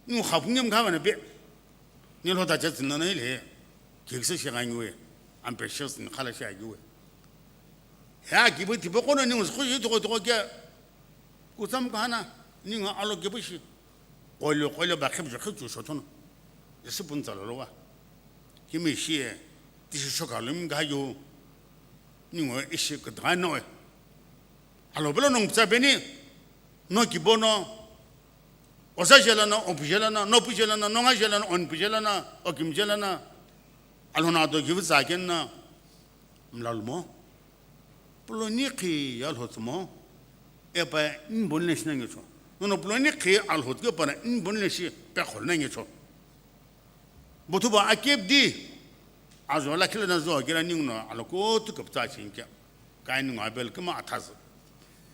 Ningu khapu ngem khavana pe. Ni lo ta chatsin na ile. Kekse shi gangi we. Ambitious ni khala shi agi we. Ya kibo tibo kono ningu khu shi toko toko ke. Kutsam kana ningu alo kibo shi. Qolo qolo ba khip khip chu shothono. Yesu pun tsalo lo wa. Kimi shi e. Tishi shoka lo mi ga yo. Ningu ishi kdano e. Alo belo nong psa beni. No kibono. Osa jelana, opu jelana, nopu jelana, nonga jelana, onpu jelana, okim jelana. Alhona do givu zakenna. Mlalmo. Puloni khi ya lhotsmo. Epa in bonle shi nangecho. Nono puloni khi alhot ke pana in bonle shi pe kholna ngecho. Bothuba akep di. Ajo la khila na zo kira ningu no aloko tu kapta chinke. Kain ngo Abel kuma athazu.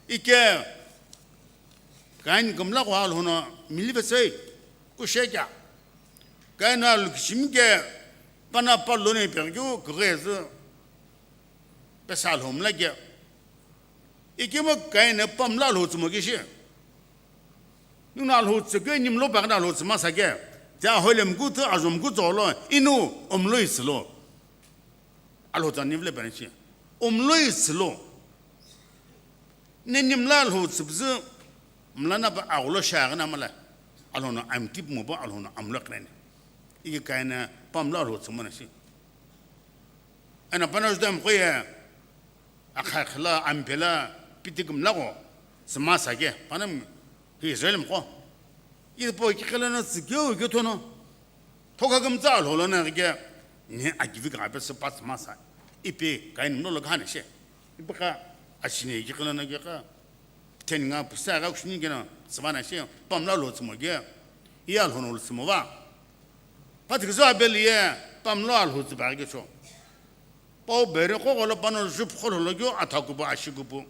Ike Kain gumla ko alhono milive sei. Kushekya. Kain alu kishimke pana palone pergyo kugeze. Pesa alhomla ke. Ikemu Kain pamla alhotsmo kishi. Nuna alhotsü ke nimlo bagna alhotsma sake. Ja holem kutu azom kutu lo inu omlo islo. Alhotsa nimle banishi. Omlo islo. Ne nimla alhotsbzu mlana ba aglo shagna mala. Alhono amtip mo ba alhono amlo krene. Ike Kain pamla alhotsmo na shi. Ana pana judam koye. Akhakhla, ampela, pitik mlago, sma sake, panam, hi Israel mko. Ipo ki khala na tsikyo, kyo tono. Thoka gam tsa lho na ke, ne agivi ka pe spa sma sa. Ipe, Kain mlo lo khane she. Ipe ka, ashine ki khala na ke ka. Thenga pusa gha kushini kena tsüva na shi, pamlo Alhou tsümo ke, iye Alhou no lu tsümo va. Pathiküzü Abel ye pamlo Alhou tsüva ke cho. Pau bere qo gholo pano jupu qo lholo keu atha kupu ashi kupu.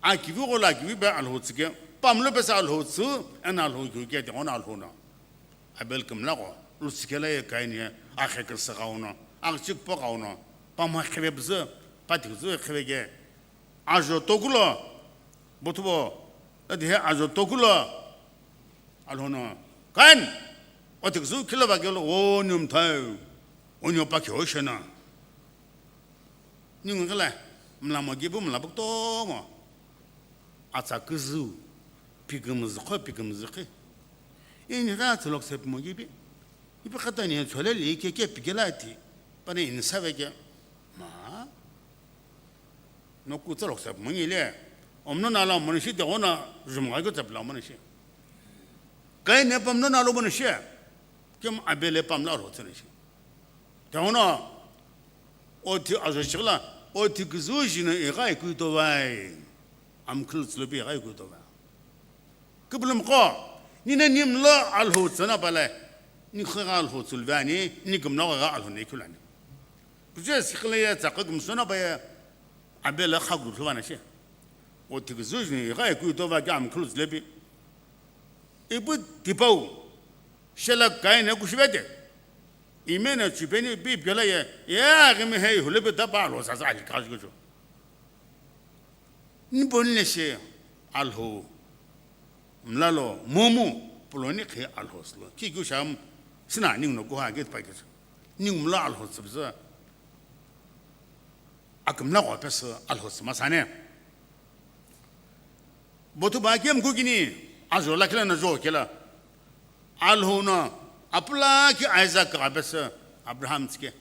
Akivi gholo akivi be Alhou tsü ke, pamlo pesa Alhou tsü, ena Alhou keu ke, tighono Alhou no. Abel kümla qo, lu tsü kela ye Kain ye, akhe küsü ghau no, akchik po ghau no, pamha kheve püzü, pathiküzü kheve ke, ajo tokulo, bothubo, adi he ajo tokulo, Alhou no, Kain, othiküzü khilo va kelo, o niu mthai, o niu pakhe o shena. Ningu khala, mlamo kipu mlapu kutomo, atsa küzü, pikümüzü kho, pikümüzü khe. Ini gha tsülok sepimo kipi, ipi khatani tsholeli ke ke pikela ti, pani insa ve ke, ma. No kutsa loksa muni le, omno nala muni shi, tighono jumga keu tsapla muni shi. Kain ye pamlo nalo muni shi, kemu Abel ye pamlo Alhou tsüni shi. Tighono, othi ajo shikla, othiküzü jino igha ikuto vai, amkhulu tsülopi igha ikuto vai. Küpülümqo, nina nimlo Alhou tsüna pale, ni khigha Alhou tsülve ani, ni kümna gha Alhou ne khulani. Kuje sikhle ye tsakha kümsona paye, Abel kha guthu vana shi. Othiküzü jini gha ikuto va ke amkhulu tsülepi. Ipu tipau, shela Kain ne kushivete. Imena chupeni pi piola ye, ya gimi hei hulepi tapa lo sa sa ali kaji kujo. Niponi le shi Alhou mlalo momu puloni khe Alhou silo. Ki kyu sham sina ningu no kuha get pa kisa. Ningu mla Alhou tsibza. Akümla qo pesü Alhou tsima sane. Bothu ba kem kukini ajo la kila na jo kila. Alhou no apula ki Isaac ka pesü Abraham tsike.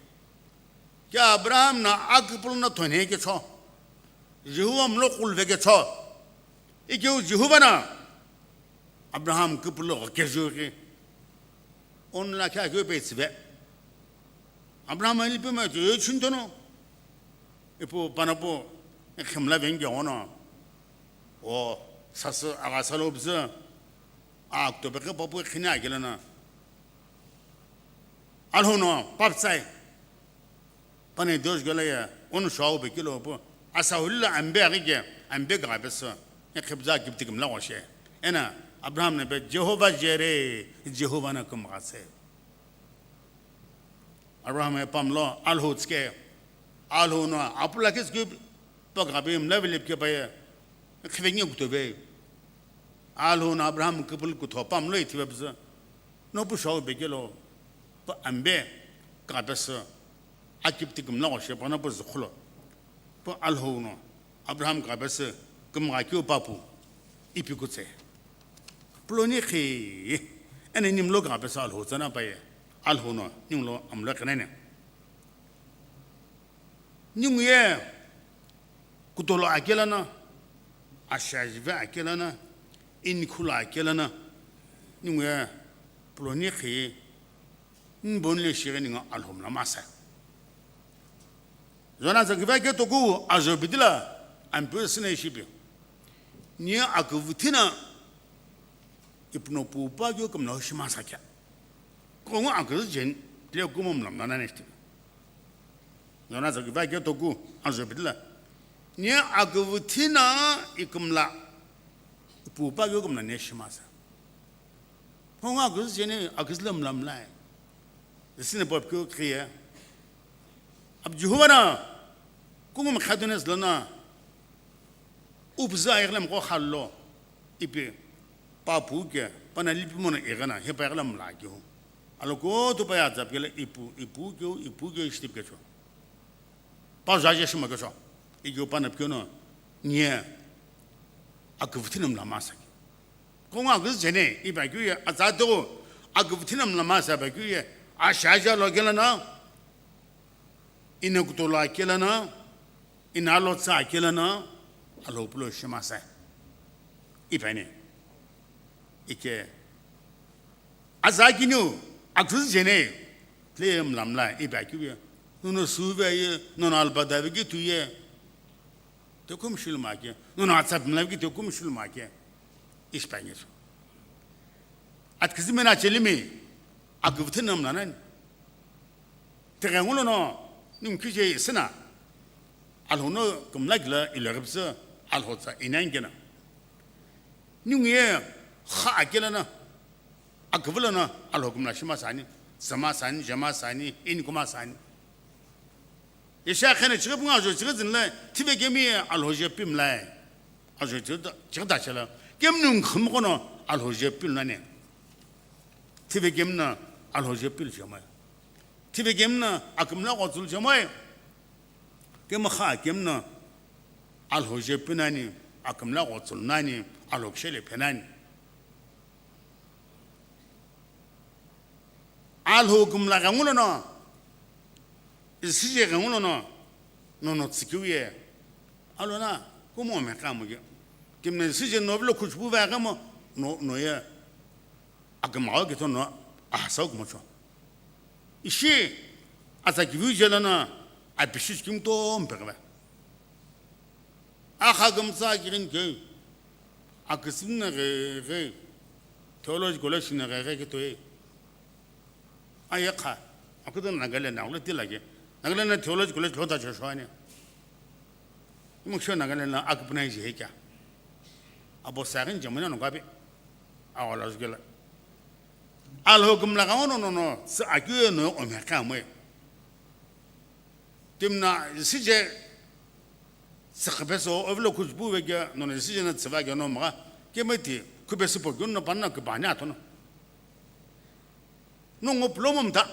Ke Abraham na aküpülü no thonhe ke cho. Jehova mlo kulve ke cho. Ikeu Jehova na Abraham küpülü gho ke ju ke. On la kya kyo pe tsive. Abraham ali pe ma jo chun tono. Ipu panapu khimla venge ono. O sasü aga salo bzü. Akto pe ke papu khina gelana. Alhou no paptsai. Pani Deus gala ya, onu shau be kilo pu, asa hulila ambe agi ke, ambe ga be so, e khibza kipti kimla goshe. Ena, Abraham ne be, Jehovah Jireh, Jehovah na kum gase. Abraham e pamlo, Alhou tske, Alhou no, apula kis kip, pa ga be mla vilip ke pa ye, khive ngi kuto be. Alhou no Abraham kipul kutho pamlo ithive bza. No pu shau be kelo, pa ambe, ka be so, akipti kimla goshe pa no pu zukhulo. Pa Alhou no, Abraham ka be so, kim ga kyo papu, ipi kutse. Puloni khi, ene nimlo ka be so Alhou tsana pa ye, Alhou no, nimlo amlo kanene. Ningu ye kutolo akelana, ashajive akelana, inikhula akelana, ningu ye puloni khi, nbonle shighe ningu Alhou mla masa. Zona zakive ake toku ajo bidila, ampe sine shipi. Ni akuvuthina, ipno pupa kyo kumna shima sakya. Kongo aküzü jen, tle kumo mlamla nani shtipi. Nona zaki va ke toku, ajo bitila. Ni aküvuthina ikümla. Pupa kyo kumna ne shima sa. Kongo aküzü jene, aküzü la mlamla. Zisine pop kyo kriye. Ab Jehovah na, kungum khadune zlana, upza ayaklam ko khallo, ipi, papu ke, pana lipi mona egana, he pa ayaklam la kyo. Alo ko tu pa ya zap kele ipu, ipu kyo, ipu kyo shtip ke cho. Pa za je shima ke cho. Ikyo pana pyo no, nye, aküvuthina mla masa. Kongo aküzü jene, ipa kyo ye, aza to, aküvuthina mla masa pa kyo ye, ashaja lo kela na, ina kutolo akela na, ina alotsa akela na, alo pulo shima sa. Ipa ne. Ike. Aza kinu, aküzü jene, tle mlamla, ipa kyo ye. Nuno suve ye, nuno albada ve gitu ye. Tokumi shulu ma ke, nono atsa pimla ki tokumi shulu ma ke. Ishi pa ngesu. Atkizime na chelimi, akuvuthe na mla nani. Teghengulo no, nung kije isina. Alhono kumla gila ileripse, alhotsa inangena. Nung ye kha akela na, akuvula na, alho kumla shima sani, zama sani, jama sani, inikuma sani. Isha khene chighi punga jo chighi zinle, thive kemi alho je pimlai. Ajo chighi da, chighi da chela. Kem nung khum kono alho je pil nani. Thive kem na alho je pil jama. Thive kem na akumla qotsul jama. Kem kha kem na alho je pinani, akumla qotsul nani, alho kshele penani. Alho kumla ghengulo no, isije ghengulo no, nono tsikiu ye. Alona, kumo me kamu ye. Kimne isije no vilo kuchpu va kamo, no, no ye. Akumla ke to no, ahasau kumo cho. Ishi, asa kivu jela na, apishi kim to mpekava. Akha gumtsa kirin ke, akisum na ghe ghe, theology college na ghe ghe ke toi. Aye kha, akuto Nagaland na, ulo tila ke. Nagaland na theology college lhota cho shwani. Mo sho Nagaland na akupna ji he kya. Abo sarin jamana no gabe. Awala jugela. Alho kumla ka ono no no, sa akyu no o me ka mo. Timna isije, sakhapeso, ovilo kuchpu vekya, nono isije na tsiva kya no maga, kemeti, kupesu po gyunno panna kubani atono. No ngo plomo mta.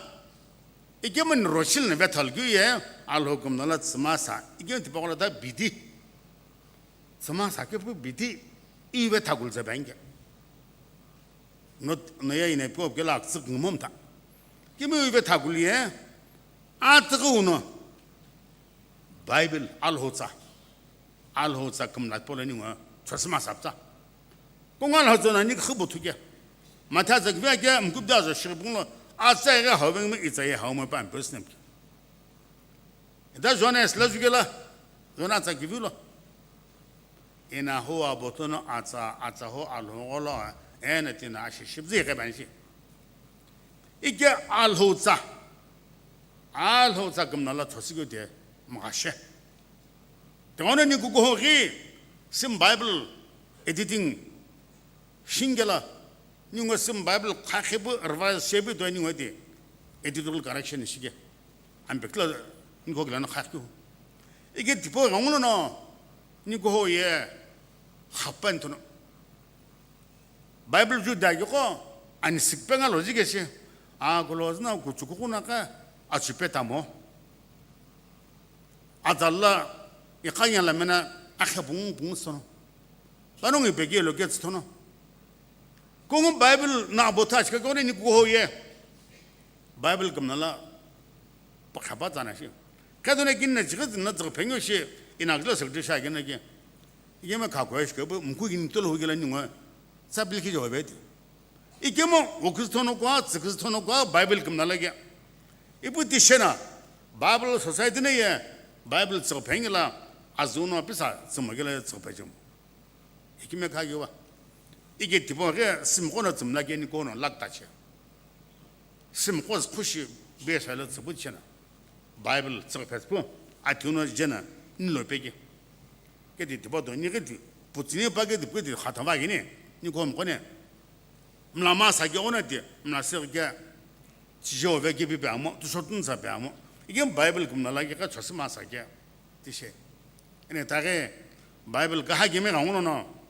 Ikemani rochil na vethal kyu ye, alho kumna la tsima sa, ikemeti pakola ta bidi. Tsima sa ke pu bidi, i vethakul za bangya. No, no ya ina pop ke la tsik ngumom ta. Kimi uive thakuli ye, a tsik uno. Bible alhotsa. Alhotsa kumlat polo ni ngo, chosma sapta. Kungal hotsa na ni khibu thuke. Matha zak vya ke mkubda zo shirpung lo, a tsa ye haweng me itsa ye hawmo pa mpesnem. Ida Johannes la jugela, Johannes a kivulo. Ina ho abotono atsa, atsa ho alhongolo, ena tina ashi shibzi ke banshi. Ike alhotsa. Alhotsa kumna la thosigo de magashe. Tengone ni kuko ho gi, sim Bible editing shingela, ningo sim Bible khakhibu revise shebi to ningo de editorial correction shige. Ambekla ningo gila no khakhibu. Ike tipo ngangulo no ningo ho ye khapan to no. Bible ju da ko ani sikpe nga logic shi. A ko lo na ku chu ku na ka a chipe tamo. Azalla ikanya la mena akhe bung bung sono. Panongi pegi lo ke tsono. Kongo Bible na abo ta chika kone ni ko ye. Bible kamna la pakha pa tsana shi. Ka dona kin na chika na tsaka phengyo shi ina gla sak sha gena ke. Yema ka ko shi ke bu mku gin tolo gela ni ngo. Sa bil ki jo be. Ikemo okis thono kwa, tsikis thono kwa Bible kamna la ke. Ipu tishena Bible society ne ye Bible tsaka phengela azuno pisa tsama gela tsaka phejum. Ikime kha yuwa. Ike tipo ghe simqo na tsumla ke ni kono lakta che. Simqo khushi be sha lo tsubu chena. Bible tsaka phespu atuno jena nilo peke. Ke di tipo do ni ke di putsini pa ke di ke di khatha va gini ni ko mo ne. Mla ma sa ke ona di mla se ke chijo ve ke bi ba mo tu shotun sa ba mo. Ike Bible kumna la ke ka chosma sa ke. Tishe. Ene tage Bible ka ha gimi ga ngono no.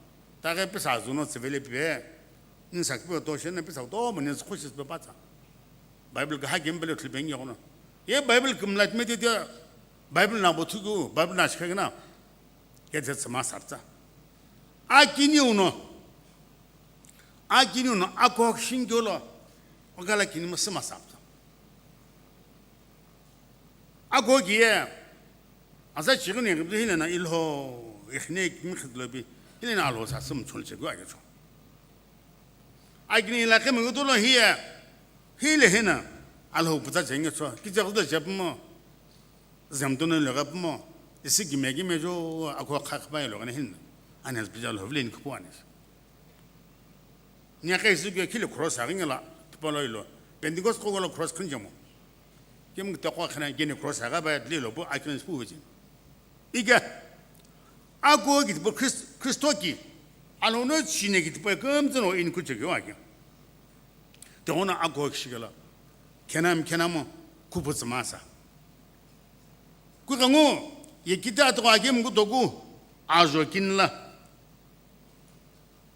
Tage pisa zuno tsivele pibe. Nsa kipe to shene pisa to mo ne khushi pe patsa. Bible ka ha gimi bele thlibe ngi ngono. Ye Bible kumlat me te Bible na bo thugu, Bible na shikha na. Ke je tsama sartsa. A kini uno. A kini uno a ko shingyolo. Ogala kini mo sima sartsa. Ago giye, aza chighi ne ghibdi hile na ilho, ikhne kimi khidlo bi, hile na alho sa sum chul chegu age cho. Agini ila kemi udulo hiye, hile hina, alho puta chenge cho, kicha kuda jep mo, zemtuno le gap mo, Isi kime kime jo akho kha khipau lo gana hin. Ani has pija lo vlen kupu ani. Nia kai isi ke khile cross aghi ngala, tipau lo ilo. Pentecost ko gala cross khun jamo. Kim te ko khana gene cross aga ba dle lo bo akhin spu vejin. Ike, akho ki tipau Christ-, Christo ki, alono chine ki tipau kümtsü no in kuche kyo ake. Te ona akho ki shigala. Kenam kenamo kupu tsumasa. Ku kangu, ye kita to ake mku toku, ajo kinla.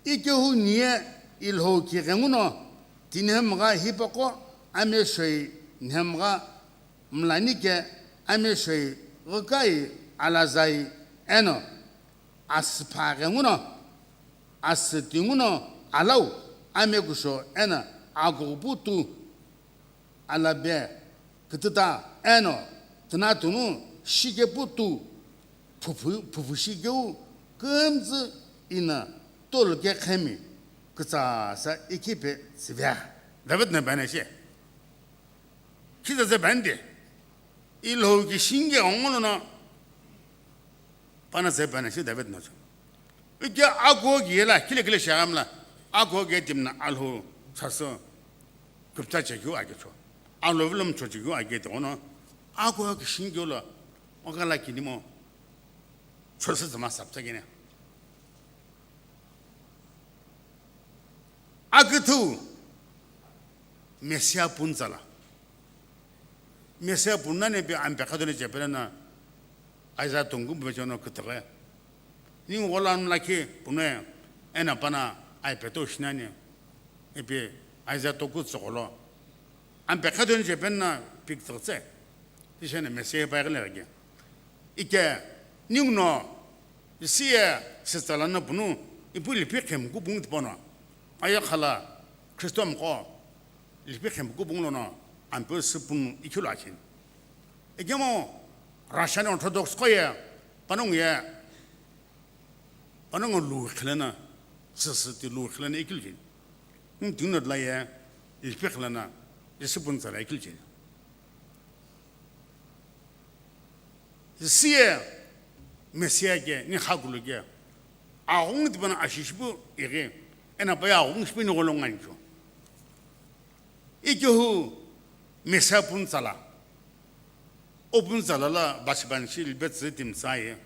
Ikehu nie Ilhou ki ghenguno, tinhemgha hipaqo ameshoi nhemgha mlani ke ameshoi ghikai alazai eno, asüpha ghenguno, asüti nguno alau amekusho eno agughpu tu, alabe kütüta eno tünatunu shikepu tu, phuphu, phuphu shikeu kümtsü ina tolu kekhemi kütsa sa ikhipe tsivea. David na bana she. Khiza ze bande. Ilhou ki shinge ongolo na pana ze bana she David na. Ike akho ki yela khile khile shagamla. Akho ki timna alho saso kupta chekyu ake cho. Alho vilom cho chekyu ake to no. Akho ki shinge lo. Okala kinimo. Chosa zama sapta gene. Aküthu Mesia punzala. Mesia punna ne pe ampe khadone chepelena. Aiza tungu bechono kütüghe. Ni wola lakhi pune ena pana ai peto shinani. Epe aiza toku tsokolo. Ampe khadon je penna pik tsotse. Tishene Mesia pa gele ge. Ike ningno sie se tsala na punu ipu lipi khem ku bung tpono. Aya khala Christo mko lipi khem ku bung lono ampe sipunu ikhilo achin. Ike mo Russian Orthodox ko ye panong ye Panongo lu khilana, sisi ti lu khilana ikilji. Nting no dlaye, ipi khilana, isi punzala ikilji. Sie, Mesia ke, ni khakulu ke. Aghung tipana ashishipu iri, ena paya aghung shipu ni golo ngancho. Ikihu Mesia punzala. O punzala la basiban shi libetsi timsaye.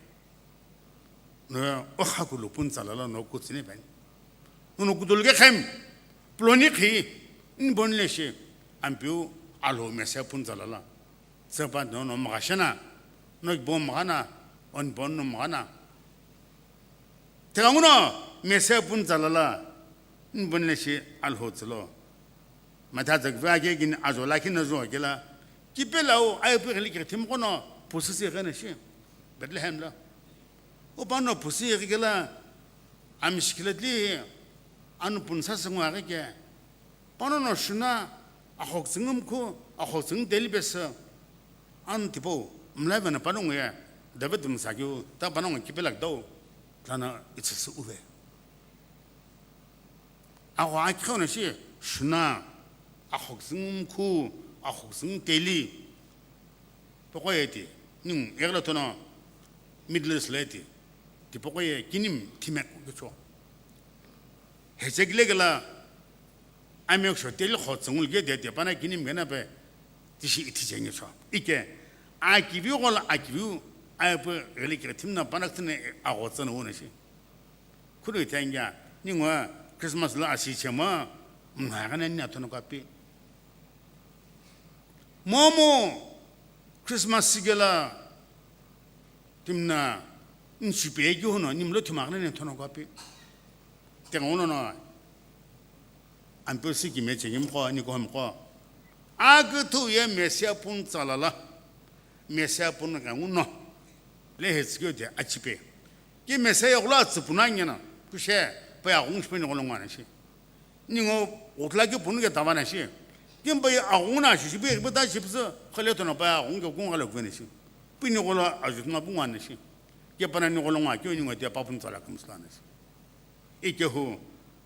No, o khakulu punzala la no kutsini ben. No, no kudul ke khem. Ploni khi, in bon le shi. Ampiu alo Mesia punzala la. Sepa no, no magashana. No bon magana. On bon no magana. Tekanguno Mesia punzala la. In bon le shi alho tsilo. Matha zakva ke gin azo la kin azo ke la. Kipe lau, ai pu khili ke thim kono, pusi si gana shi. Bethlehem la. O pano pusi ke la, amishkilatli, anu punsa sengwa ke. Pano no shuna, akhok tsingum khu, akhok tsing deli besa. An tipo, mlai vana pano nguye, David msakyu, ta pano ngu kipe lak dau, tlana itsi uve. Aghua akhighona shi shuna, akhokzüng mkhu, akhokzüng teli. Poqo ye ti, ningu egla tono Middle East le ti, ti poqo ye kinim thimek kecho. Hechekile kela, amek sho teli khotsüngul ke de de pana kinim gena pe, tishi ithi chengecho. Ike, akiviu gola akiviu, ape gele kire thimna pana kthine aghotsana wona shi. Khulu ithangya, ningu Christmas lo asi chemo, mnhagana ni athono kapi. Momu Christmas sigela timna nchipe ki hono nimlo thimagana ni athono kapi. Tengono no, ampe si ki meche ngim ko, ni ko hem ko. Akuthu ye Mesia pun tsalala. Mesia pun kanguno. Le hetsikyo de achipe. Ki Mesia yokla tsupuna nyana, kushe, pa ya gung shpe ni golongwa na shi. Ningo, utla ki punu ke tawa na shi. Kim pa ya agung na shi, shi pe, pe ta shi pse, khale to na pa ya gung ke gung galo gwe na shi. Pi ni gola ajutna pungwa na shi. Ke pana ni golongwa, kyo ningo te pa pun tsala kumsla na shi. Ike hu,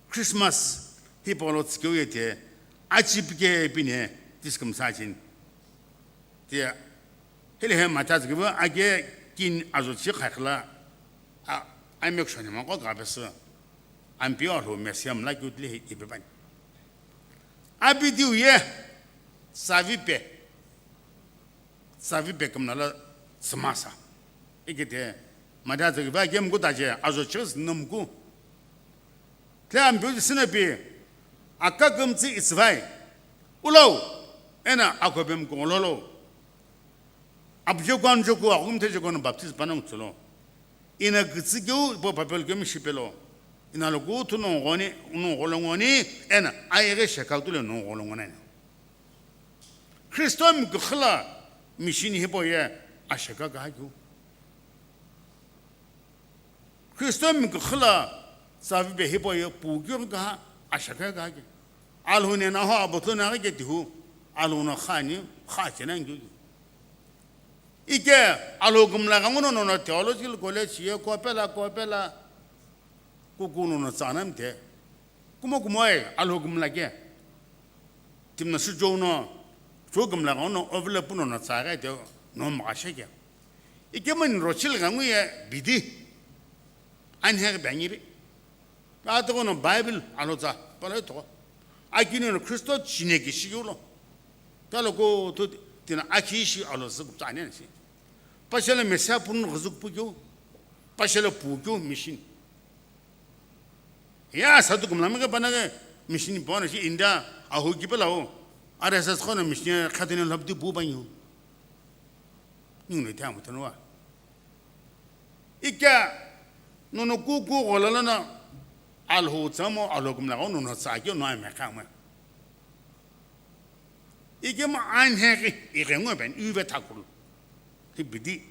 Christmas, hi polo tsikyo ye te, achipike pine, tiskum sa chin. Tia, hele he mata tsikyo, ake, Kini azo chi khakla, a, amekshoni mako gabesü, Ampeu Alhou Mesia mla keu tile hi ipe bani. Abidiu ye, tsavipe, tsavipe kümla la tsümasa. Ikite, mada tsagiva gem ku taje, azo chi num ku. Tle Ampeu sinapi, aka kümtsi itsivai. Ulau, ena akobem kongololo. Abje kwan joku, akum te joku no baptize panang tsulo. Ina gitsi keu, ipo papel kemi shipelo. Ina loku tu nongoni, nongolongoni, ena, ayege shekal tule nongolongoni. Kristo mi kukhla, mission hipo ye, asheka ka keu. Kristo mi kukhla, tsavipe hipo ye, pu keu ka, asheka ka keu. Alhou ne na ho, abotlo na ke tihu, Alhou no khani, kha chena ngiu. Ike Alhou gumla ghangu no no theological college ye kopela kopela kuku no no tsana mte. Kumo kumo e Alhou gumla ke. Timna sujou no, sujou gumla ghangu no overlap no no tsaga te no ma sheke. Ike mani rochil ghangu ye bidi. Anhe bangi bi. Atoko no Bible alo tsa, pala toko. Akini no Kristo chine ki shi yulo. Talo ko to tina aki shi alo sa kupta ne shi. Pashela Mesia pun no zuk pu kyo. Pashela pu kyo mission. Ya sa tu kumla me ka bana ke mission pon shi India a ho ki pala o. R S S khona mission khatene lhap di bu banyu. Ning no thamu tanwa. Ike, nono kuku gholala na Alhou tsamo, Alhou gumla ghangu no tsakio no ame khamwe. Ike ma anhe ki, ike ngwe ben, uve thakul. Hi bidi,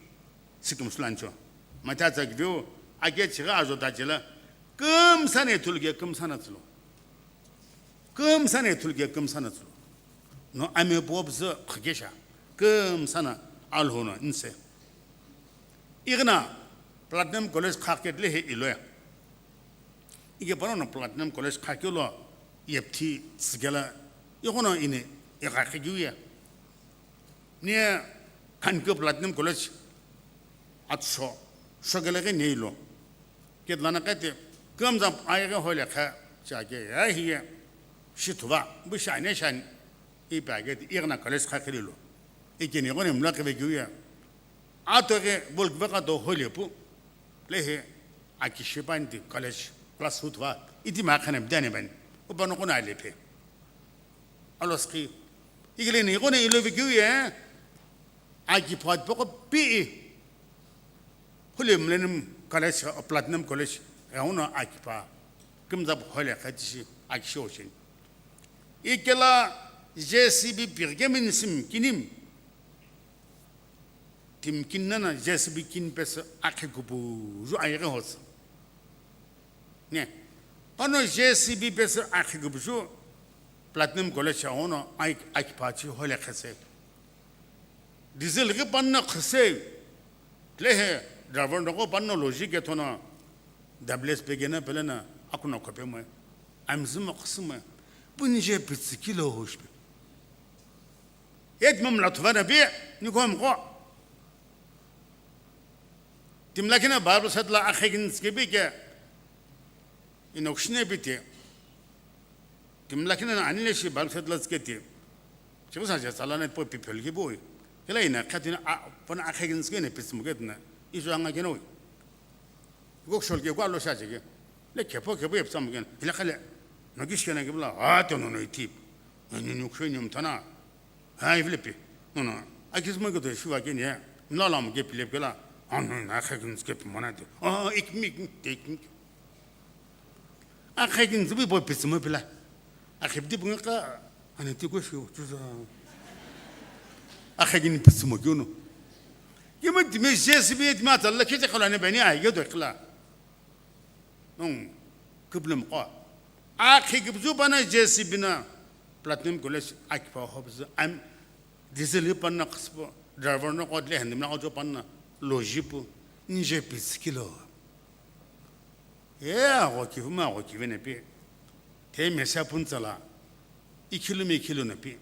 sikum sulancho. Mata tsa gveo, ake chiga azo ta jela, kum sane tulge, kum sana tsulo. Kümsana ithulu ke kümsana tsulu. No ame pop zü khakesha. Kümsana Alhou no nse. Igna Platinum College khakhet le he iloya. Ige pano no Platinum College khakelo yepthi tsigela. Igono ini iga khigiuya. Ni Khanke Platinum College atsho, shokele ke neilo. Ketlana kete, kümzap ayege hole kha, chake, ya hiye, shithuva, bu shane shan, ipa kete, igna college kha khililo. Ikini gone mla keve giuya. Ato ke, bol kve ka to hole pu, lehe, aki shipan di college, class huthuva, iti ma khane bdane ban, upano kona lepe. Aloski, ikile ni gone ilo ve giuya, aki pat poko pi, Hule Millennium College, Platinum College, ghenguno akipa, kümzap hole khatishi, akisho shin. Ikela J C B pirgemin sim kinim. Tim kinnana J C B kin pes akhe kupu ju ayege hos. Ne. Pano J C B pes akhe kupu ju Platinum College ghenguno ai akipa chi hole khase. Diesel ghi panna khase, lehe driver noko panna loji ke thona, W S P gena pelena, akuna kope mo, amzuma khasuma, punje pitsi kilo hoshpe. Et mam la thuvana bi, ni kom ko. Tim lakina Bible sat la akhe gin ske bi ke, inokshine bi te. Tim lakina na anile shi bal khet la tsketi. Chibu sa je sala na po pipel ki boy. Kila ina khatina a pona akhe gin skene pitsmu ketna. Ijo anga geno. Gok shol ke kwa lo sha je ke. Le kepo kepo epsam gen. Ila khale. No gish kena ke bla. A to no no itip. No no no khwe nyum tana. Ai vlepi. No no. Akis mo ke to shuwa ke ne. Mla lam ke pilep ke la. An no na akhe gin skep mona de. A ik mik ik mik. Akhe gin zibi boy pitsmu pila. Akhe bidi bunga ka, ani ti ko shu, tu za. Akhe gin pitsmu kyo no. Kima dime J C B dime atala kete khala ne bani ai yo do khala. Nong, kiblem ko. Akhe gibzu bana J C B na Platinum College akipa hobzu, am, diesel hi panna khaspo, driver no ko le handim na ko panna, loji pu, nje pitsi kilo. E, agho kivu ma agho kive na pi. Te mesa pun tsala. Ikhilu me ikhilu na pi.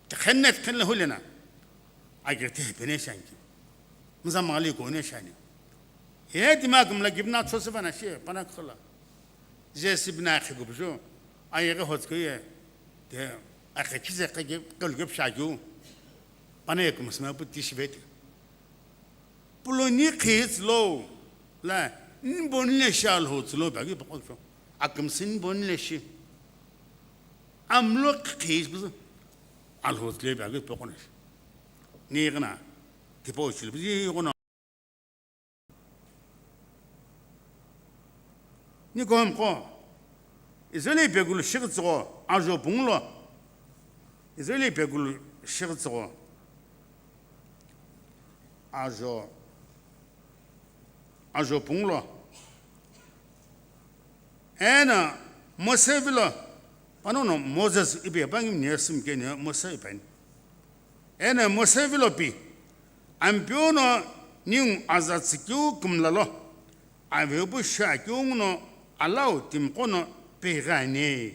Te khenna te khenla hule na. Agir te hepene shanki. Mzamali kone shani. Ye timi akümla kipna chosi vana shi, pana khala. Je sibna akhe kubujo. Ayege hotsko ye. Te akhe kize kage kalge pshagu. Pana ye kumsma pu tishvete. Puloni khits lo. La, nbonle shal hots lo bagi pakon cho. Akümsin bonle shi. Amlo khits bu. Al hots le bagi pakon shi. Ni gana. Tipo chil bu gana. Ni kohom ko. Israeli pegulu shigitsuko ajo punglo. Israeli pegulu shigitsuko ajo, ajo punglo. Ena Mose vilo, panono Moses ipi pangim ne simkene Mose ipan. Ena Mose vilo pi, Ampeu no ningu aza tsikeu kümla lo, avepu shi akeu nguno alau timiqo no peghi ani.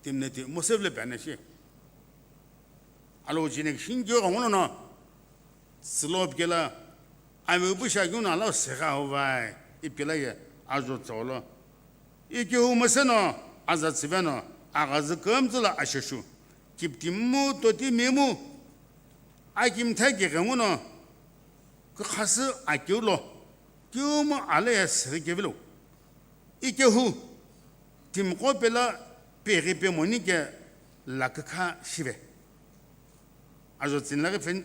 Timne ti Mose vilo pi anashi. Alo jine shingi ghenguno no, tsilo pkela, avepu shi akeu nguno alau segha hovai, ipkela ye ajo tsolo. Ikehu Mose no aza tsiveno, aghazu kümtsü lo asheshu, kiptimimu, totimimu, akimtha kighenguno, kükhasü akeu lo, keumu alaya sirikevilo. Ikehu, timiqo pela peghi pemoni ke lakükha shive. Ajo tsinlaghi phen.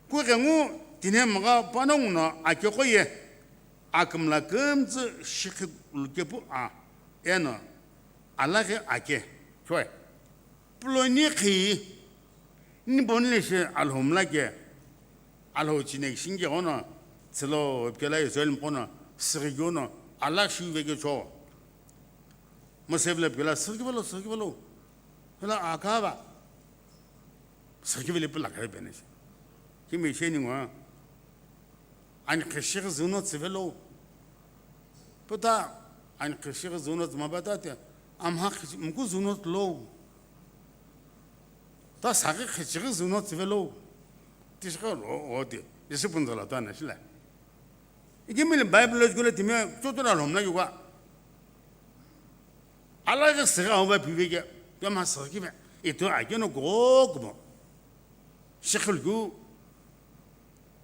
Kughengu tinhemgha panongu no akeqo ye, akümla kümtsü shikhi lukepu a, eno alaghi ake. Choi. Puloni khi, nbonle shi Alhou mla ke, Alhou chine shingi ghono, tsilo pkela Israel mqono, sirigiono, ala shive ke cho. Mose vile pkela, sirigivelo, sirigivelo. Hela akava. Sirigivele pula kare bene. Kimi sheni ngwa. Ani khishighi zuno tsivelo. Puta, ani khishighi zuno tsima bata te, amha khishi, mku zuno lo. Ta saghi khishighi zuno tsivelo. Tishighi lo, o te, isi punzala ta na shila. Ikimili Bible lo jukule timi, chotora lomna yuga. Alaghi sigha uva pive ke, pema sigha kive, ito akeno gokumo. Shikhil gu,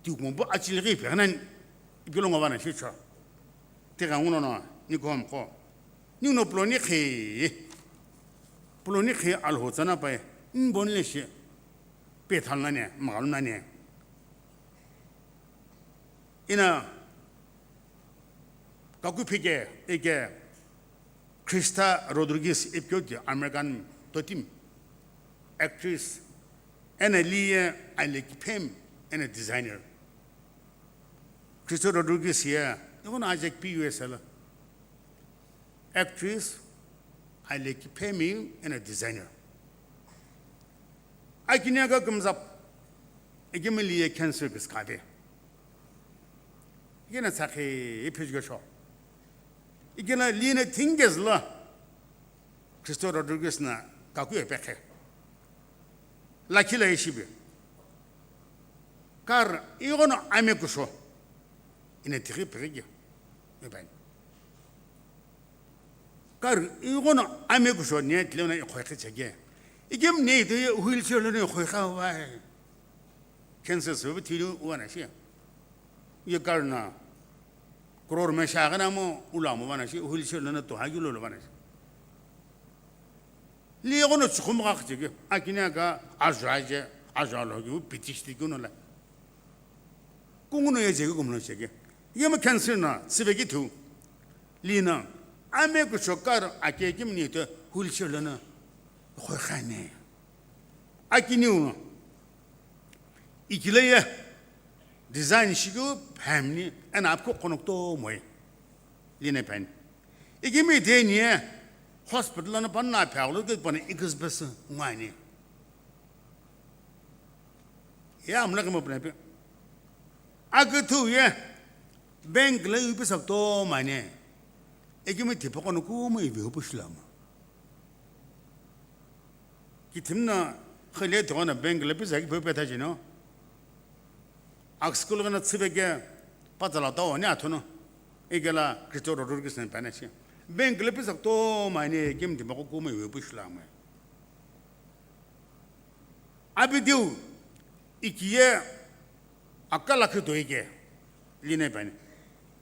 Ti kumbo achili ghi peghinan, ipilo ngo vana shichwa. Tighenguno no, ni kohom ko. Ni no puloni khi. Puloni khi Alhou tsana pai, nbonle shi. Pe thalnane, mghalnane. Ina, kaku phike, ike, Krista Rodriguez ipikeu ti American totim, actress, ena li ye alekiphem, ena designer. Krista Rodriguez ye, ighono ajekiphi U S A lo. Actress, alekiphemi, ena designer. Akini aga kümzap, ikemu li ye cancer kiskade. Ikena tsakhi iphijgo sho. Ikena lina thingezla Christo Rodriguez na kaku epekhe. Lakhi la ishibe. Kar ighono ame kusho. Ina tighi peghi. Ebai. Kar ighono ame kusho ne tlena ikhoikhe chege. Ikem ne ito ye wheelchair lo ne ikhoikha wai. Cancer so thilu wana shi. Ye kar na crore me shagana mo ulamo wana shi wheelchair lo na to hagilo lo wana shi. Li ighono chukhum ga khachege. Akine ka azwa je, azwa lo gi pitishti kuno la. Kunguno ye jege kumno jege. Ye ma cancer na sivegi thu. Lina ame kusho kar ake kimni te wheelchair lo na khoikhane. Akiniu no. Ikile ye design shigu phamni ena apko konokto moi. Lina pen. Ikimi deni ye hospital na panna phaglo ke pana ikis bes ngani. Ya amla kama pnape. Akithu ye bank la yupi sakto mane. Ikimi tipako no kumu ibi hupushilama. Kithimna khale thogona bank la pisa ki pepe tha jino. Ak school ghana tsüveke, patala tao ani athono. Ikela Christo Rodriguez na panashi. Bank le pisa kutomo ani, kemi timbaqo kumo iwe pushlamai. Abidiu, ikiye akalakhi toike, line pani.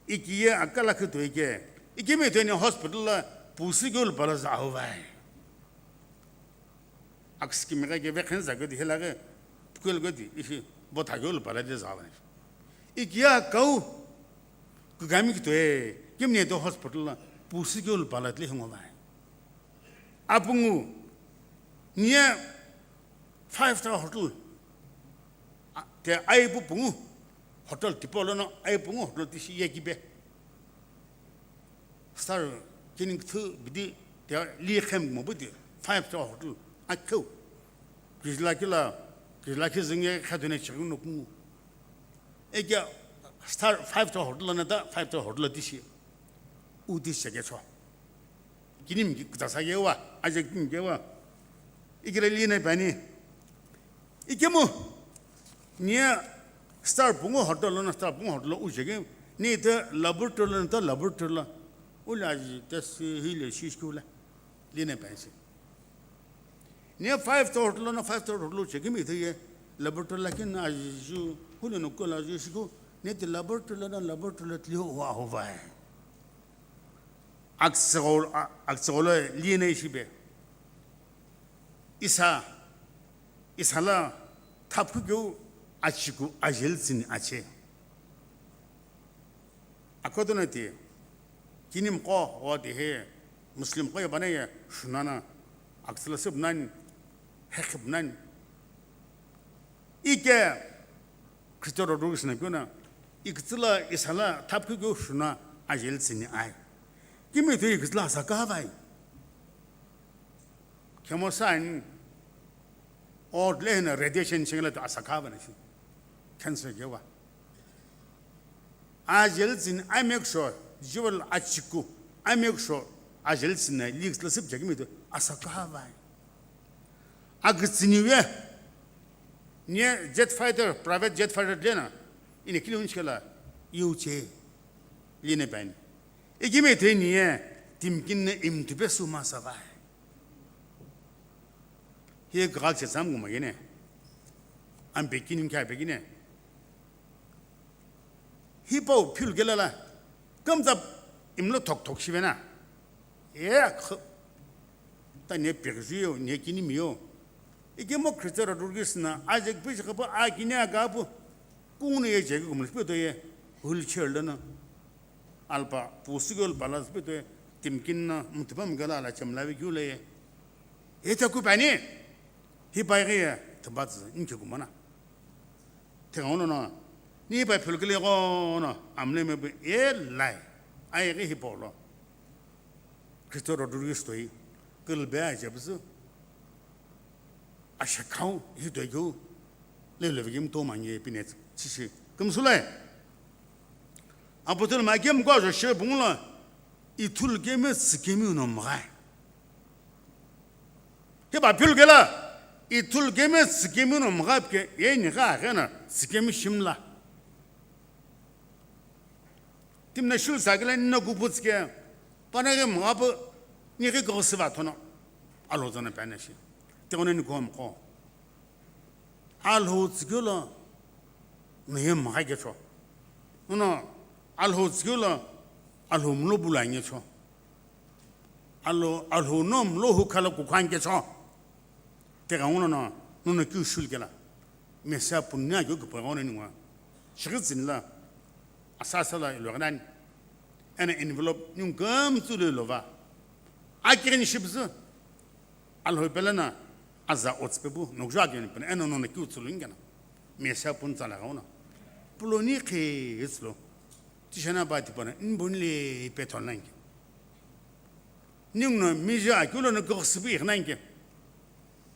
Ikiye akalakhi toike, ikimi toini hospital la pusi gyul pala za auvai. Ak scheme ke vekhen za ke di hela ke, pukul ke di, ishi botha gyul pala de za vani. Ikiye akau, kugami ki toe, kimne to hospital la pusi gyul pala tle hungomai. Apungu, niye five star hotel. A, te aipu pungu hotel tipo lono aipungu hotel tishi ye kibe. Star kining thu bidi te li khem mo bidi five star hotel akheu. Kijla kila, kijla ki zinge khadune chigu no pungu. Eke star five star hotel na ta five star hotel tishi. U tishi ke cho. Kinim ki kutasa yewa, aje kinim yewa. Ikele line pani. Ikemu, niye star pungu hotel lo na star pungu hotel lo ujege, ni te laboratory lo na ta laboratory lo. Ula aji test hile shish kula. Line pani si. Niye five star hotel lo na five star hotel lo ujege mi te ye laboratory la kin aji ju, hule no kola ju shiku, ni te laboratory lo na laboratory lo tlio wa ho vai. Aksagol-, a-, aksagolo line ishibe. Isa, isa la thapkhu keu achiku ajel tsini ache. Akodonati, kinim ko, o de he, Muslim ko yabane ye, shunana, aksala sib nani, hekhib nani. Ike, Christo Rodriguez na kyo na, ikitsila isala thapkhu kyo shuna ajel tsini ai. Kimi tu ikitsila asa ka vai. Kemo sign, o le na radiation singla tu asa ka vai na shi. Cancer ke wa. Ajel tsini ai make sure, jiwal achiku, ai make sure, ajel tsini likitsila sib jakimi tu asa ka vai. Akitsiniwe, niye jet fighter, private jet fighter dlena, ine kili unchikela, yuche, line pani. Ikime te niye, timkin ne imtupe suma savai. Hiye gagak che sam guma gene. Am bekini kya bekine. Hipau phil gelala, kamzap imlo thok thok shivena. E, kh-, ta ne pekju yo, ne kini mi yo. Ike mo Christo Rodriguez na, ajek pish kapa, a kini a kapu, kung ne ye jek kumul pe to ye, wheelchair lana. Alpa, pusu gyul pala pe to ye, timkin na, mutupam gala ala chamlavi gyule ye. E ta ku pani, hipai ge ye, tabatz, inke kumana. Thenga ono no, ni pa phulkile go no, amle me be e lai. Ai ge hi polo. Christo Rodriguez toi, kil be a jebzu. Asha khau, hi toi go. Le le vigim to manye pinet, chishi. Kum sulai. Apotel ma kem go jo she bungla. Ithul keme tsikemi no mgai. Hipa philukela, ithul keme tsikemi no mghapke, ye ni gha ghena tsikemi shimla. Timna shul sakela nina kuputske, panaghi mghapu, nighi koghi siva thono, alo zona panashi. Tegona ni kuham ko. Alhou tsikelo, no ye mgha kecho. Nono, alhou tsikelo, alhou mlo bula ngecho. Alo, alhou no mlo hu khala kukhan kecho. Tega ngono no, nono kiu shul kela. Mesa punya kyo kipwe ngono ningwa. Shigitsin la, asasa la ilo ghanan. Ena envelope, nyung kam tsu lo ilova. Akirin shibzu. Alhou pelana, aza otspebu, nokjo akirin pena, ena nono kiu tsu lo ingena. Mesa pun tsala gauna. Puloni khe itslo. Tishana ba tipana, nbunle peton langi. Ningno mija akilo no goxi bi nanke.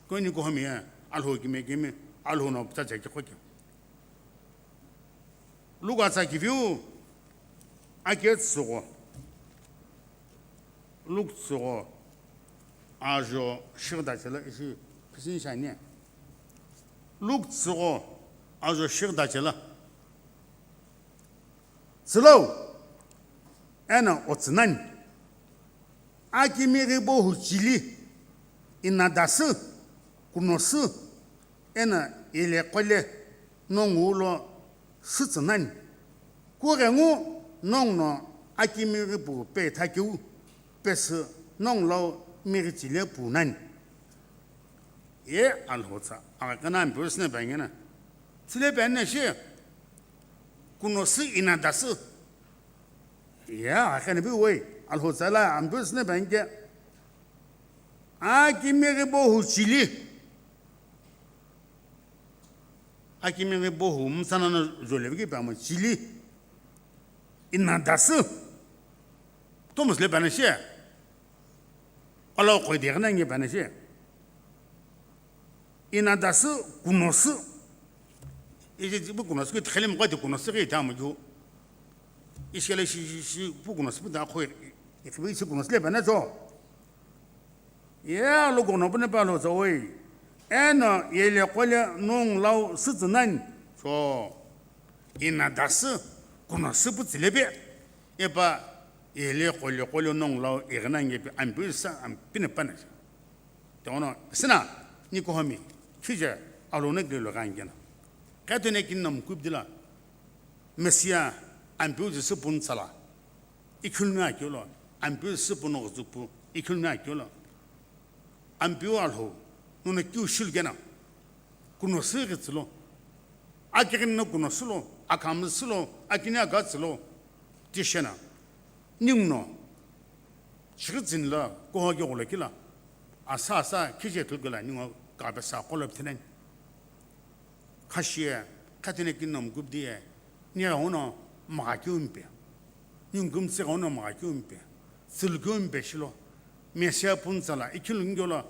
Koni ko hami ya, alho kime kime, alho no pta cha ki khoke. Luga cha ki viu, ake tsugo. Luk tsugo, ajo shirda chela isi, kisin shani. Luk tsugo, ajo shirda chela. tsülou, eno otsü nani. Akimighi bohu chili, inadasü, kunosü, eno ileqole nongu lo sütsü nani. Kughengu nongu no akimighi pu pe thakeu, pesü nongu lau mighi chile pu nani. Ye Alhou tsa, aghi kena Ampeu sine pe angena. Tsüle pe ani shi, kunosü inadasü. Ye, aghi kena pi wei, Alhou tsa la Ampeu sine pe anike. Akimighi bohu chili. Akimighi bohu mtsana no joleviki pe amo chili. Inadasü. Thomas le pe ani shi. Alo koi de gana nge pe ani shi. Inadasü kunosü. Ije bu kunosü ki thele mo koi de kunosü ki ta mo ju. Ishele shi, shi, shi, bu kunosü bu da koi. Ikhbi shi kunosü le pe ani cho. Ye alo kono pune palo tsa wei. Eno ileqole nongu lau sütsü nani. So, inadasü kunosü pu tsüle pe. Epa ileqoleqole nongu lau ighi nani pe Ampeu sa Ampeu ne pe ani. Teono, sina, nikuhomi, khije, Alhou no kile lo gha angena. Khetone kini no mkubdila, Mesia, Ampeu Jisü pun tsala. Ikhilmi akeu lo, Ampeu Jisü pun oghüzüpu, ikhilmi akeu lo. Ampeu Alhou, nono kiu shilu kena. Kunosü ghi tsülo. Akighini no kunosü lo, akamsü lo, akini aga tsülo. Tishena. Ningu no. Chighi tsini la, kuho ke ghulo kila. Asa asa, khije thulkela, ningu kapesa kolo pthinani. Khashiye, khatine kini no mkubdiye, ni ghenguno mgha keu mpe. Ni nkumtsi ghenguno mgha keu mpe. Tsülukeu mpe shilo. Mesia pun tsala, ikhilu ngolo,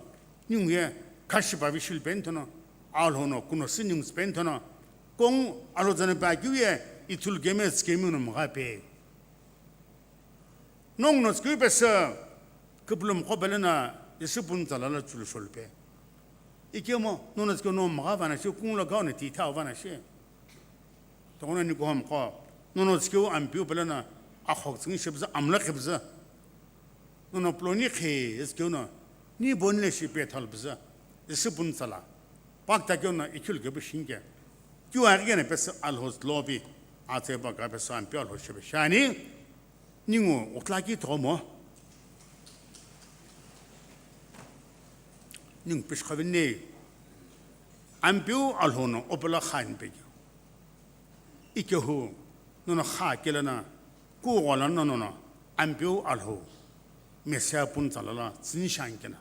ningu ye, khashi pavi shilpeni thono, Alhou no, kunosü ningu tsipeni thono, kong Alhou tsano pa keu ye, ithulu keme tsikemi no mgha pe. Nongu no tsikeu pesü, küpülü mqo pele na, Jisü pun tsala la chulu sholupe. Ikemu, nono tsikeu no mgha vana shi, kung lo gau na titha vana shi. Tokono nikuhomi qo, nono tsikeu Ampeu pele na, akhok tsingi shi püzü, amla khi püzü. Nono ploni khi tsikeu no, ni boni le shi pe thal püzü. Jisü pun tsala. Pakta keu no, ikhil kepu shinke. Kiu aghi kena pesü Alhou lobi, atse pa ka pesü Ampeu Alhou shebe shani. Ningu utlaki thomo. Ningu pishkhavini. Ampeu Alhou no opela khan pegi. Ikehu, nono kha kelana, ku gola nono, Ampeu Alhou, Mesia pun tsala la, tsini shankena.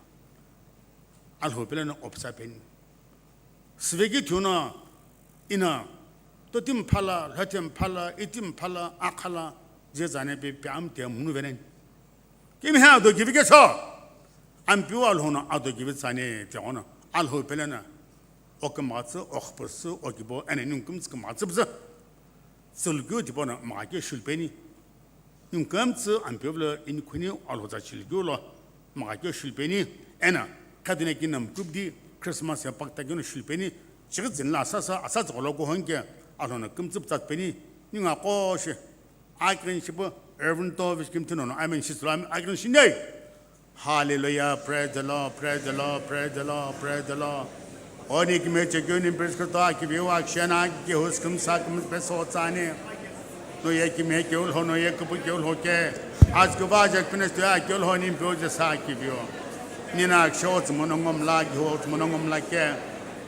Alhou pele no opsa peni. Siveki thuno ina, toti mphala, lhati mphala, iti mphala, akhala, je zane pe, pe amte munu venen. Kimi ha ado gibi ke so? Ampeu Alhou no ado gibi tsane te ono. Alhou pele na. Okimghatsu, okhpursu, okibo, ene nungkumtsu kimghatsu bza. Tsulukeu tipau no mgha keu shulupeni. Ningkumtsu Ampeu lo inikhuni Alhou tsa chilukeu lo mgha keu shulupeni. Eno, khatine kini no mkubdi Christmas ya pakta keu no shulupeni. Chighi tsini la asasa, asa tsügholo kuhonike Alhou no kümtsü ptsatpeni. Ningu aqo shi. Akighin shipu, Reverend Tovish kimthino no, amen shitsülo, amen, akighin shinei. Hallelujah, praise the Lord, praise the Lord, praise the Lord, praise the Lord. Oni kime chekyo ni praise Kristo akiviwa akishena akihus kumsa kumpeso tsani. No ye kime ke ulho, no ye kupu ke ulho ke. Askuva je kunesto ya ke ulho ni mpe je sa akivio. Nina aksho tsmono ngomla, giho tsmono ngomla ke.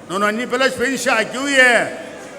Nono ni pele shpeni sha kiu ye.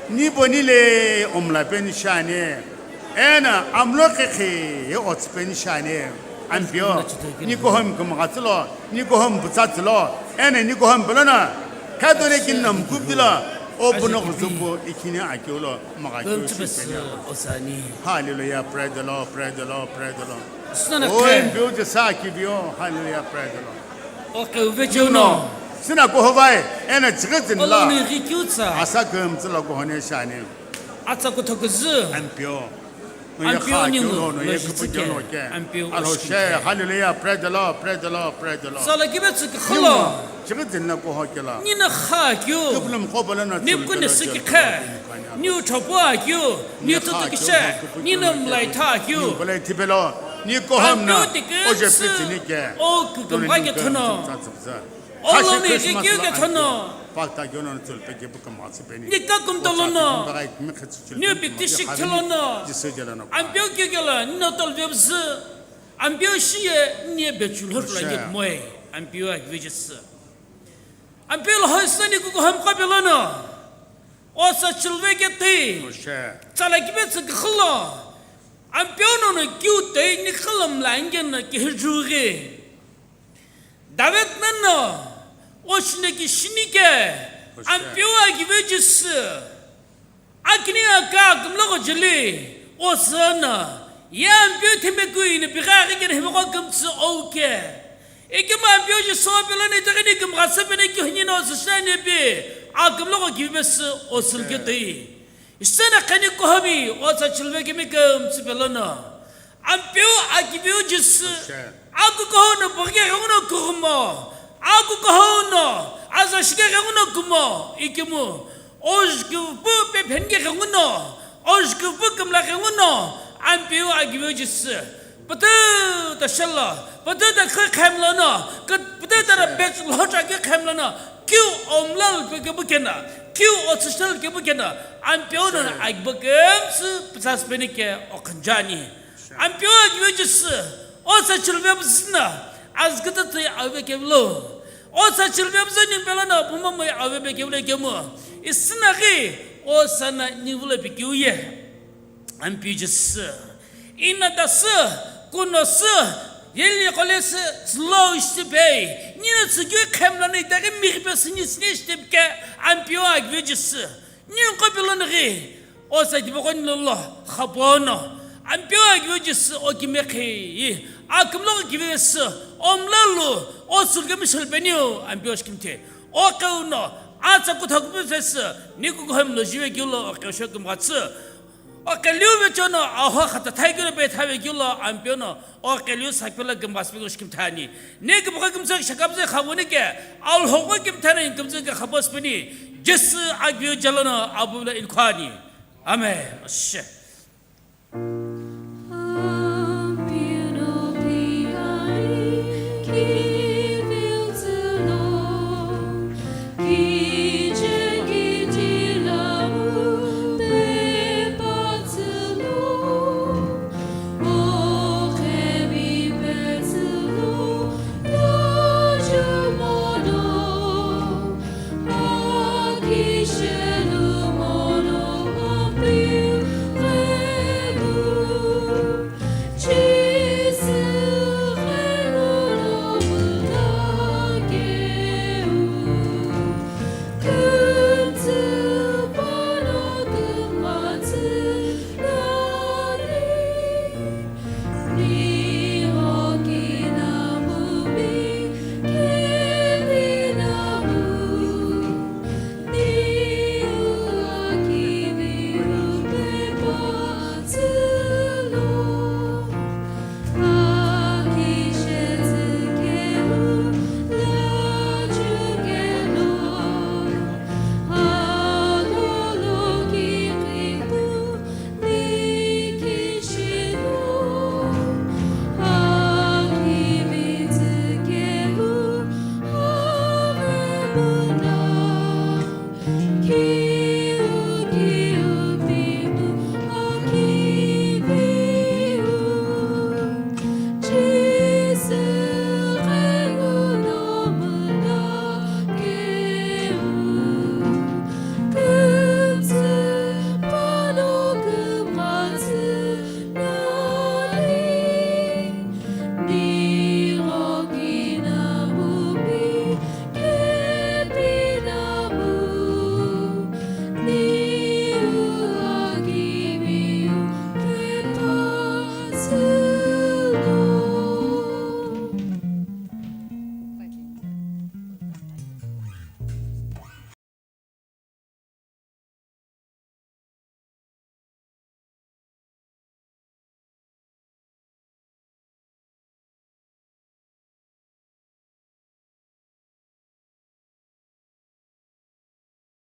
Ni boni le omla peni shani. Ena amlo kekhe ye otsü peni shani. Ampeu, ni kuhom kumghatsülo, ni kuhom butsatsülo, ena ni kuhom pelona. Khatone kini no mkubdilo, o puno kuzumbo ikhini akiulo, mgha kiu shipeni. Hallelujah, praise the Lord, praise the Lord, praise the Lord. O Ampeu je sa kivio, hallelujah, praise the Lord. Okay, uve cheuno. Sina kuhovai, ena chighi tsini la. Oloni ghi kiutsa. Asa kümtsü lo kuhone shani. Atsa kutho kuzü. Ampeu. Ampeu ningu lo jitsü ke, Ampeu oshikhe. Hallelujah, praise the Lord, praise the Lord, praise the Lord. Tsala kibetsü kikha lo. Chighi dinna kuho kela. Nina kha keu. Kibulum khobo lana. Niku ne sikikhe. Niu thopo akeu. Niu tutu kishe. Nina mlai tha akeu. Niu balai thipelo. Ni kohom na. Ampeu dikhe oje pitini ke. O kukamba ke thono. Olo ni kikeu ke thono. Pakta kyono tsulpe ke bukam atsi peni. Ni kakum tolono. Niu bikti shik thelono. Ampeu kikela nino tolvebzü. Ampeu shiye niye bechu lhotla nge moi. Ampeu akivejisü. Ampeu lo hoisani kukuham kapelono. Osa chilve ke tei. Tsala kibetsü kikhilo. Ampeu nono kiu tei ni khalam la nge na kihijughi. David nano, oshine ki shinike, Ampeu akivejisü, akini aka akumlogho jeli, osana, ye Ampeu thimekui ni bigha ghikene himogho kumtsü ouke. Ikemu Ampeu Jisü pelani tekini kumgha sepene ki hini no sishani bi, akumlogho kivimesü osulke tei. Isena khani kohomi, osa chilve kemi kumtsü pelono. Ampeu akivejisü. Akukuhou no boghi ghenguno kughumo. Akukuhou no aza shike ghenguno kumo. Ikemu. Ojkupu pepheni ghenguno. Ojkupu kumla ghenguno. Ampeu akivejisü. Pütü ta shelo. Pütü ta khe khemlono. Pütü ta bech lhocha ke khemlono. Kiu omlal pe ke bukena. Kiu otsishal ke bukena. Ampeu no akibu kumtsü pütsa speni ke okhanjani. Ampeu akivejisü, osa chilvebzüna, azgütütü avekevlo. Osa chilvebzü nimpelana, pumamoi avebekevlo kemu. Isinaghi, osana nivula pikiuye. Ampeu Jisü. Ina dasü, kunosü, yeli kolesü, slow step ei. Nina tsükeu khemlana itaghi mighipe sini sini step ke, Ampeu akivejisü. Ningu kopilonighi, osa kibogho nilolo, khapono, Ampeu akivejisü okimekhi, akumlogho kivimesü, omlalu, osulke mishel peniu, Ampeu oshikimthe. Oqeuno, atsa kuthakupu sesü, ni kukuhemlo jive kiulo, oqeu shokumghatsü. Oqeliu vechono, aho khata thai kiulo pe thave kiulo, Ampeu no, oqeliu sakpela kumghaspeni oshikimthani. Ni kibogho kimtsü shakabzü khavuni ke, alhogho kimthana inkumtsü ke khapospeni, Jisü akivejalono abula inkhani. Amen. Ashe.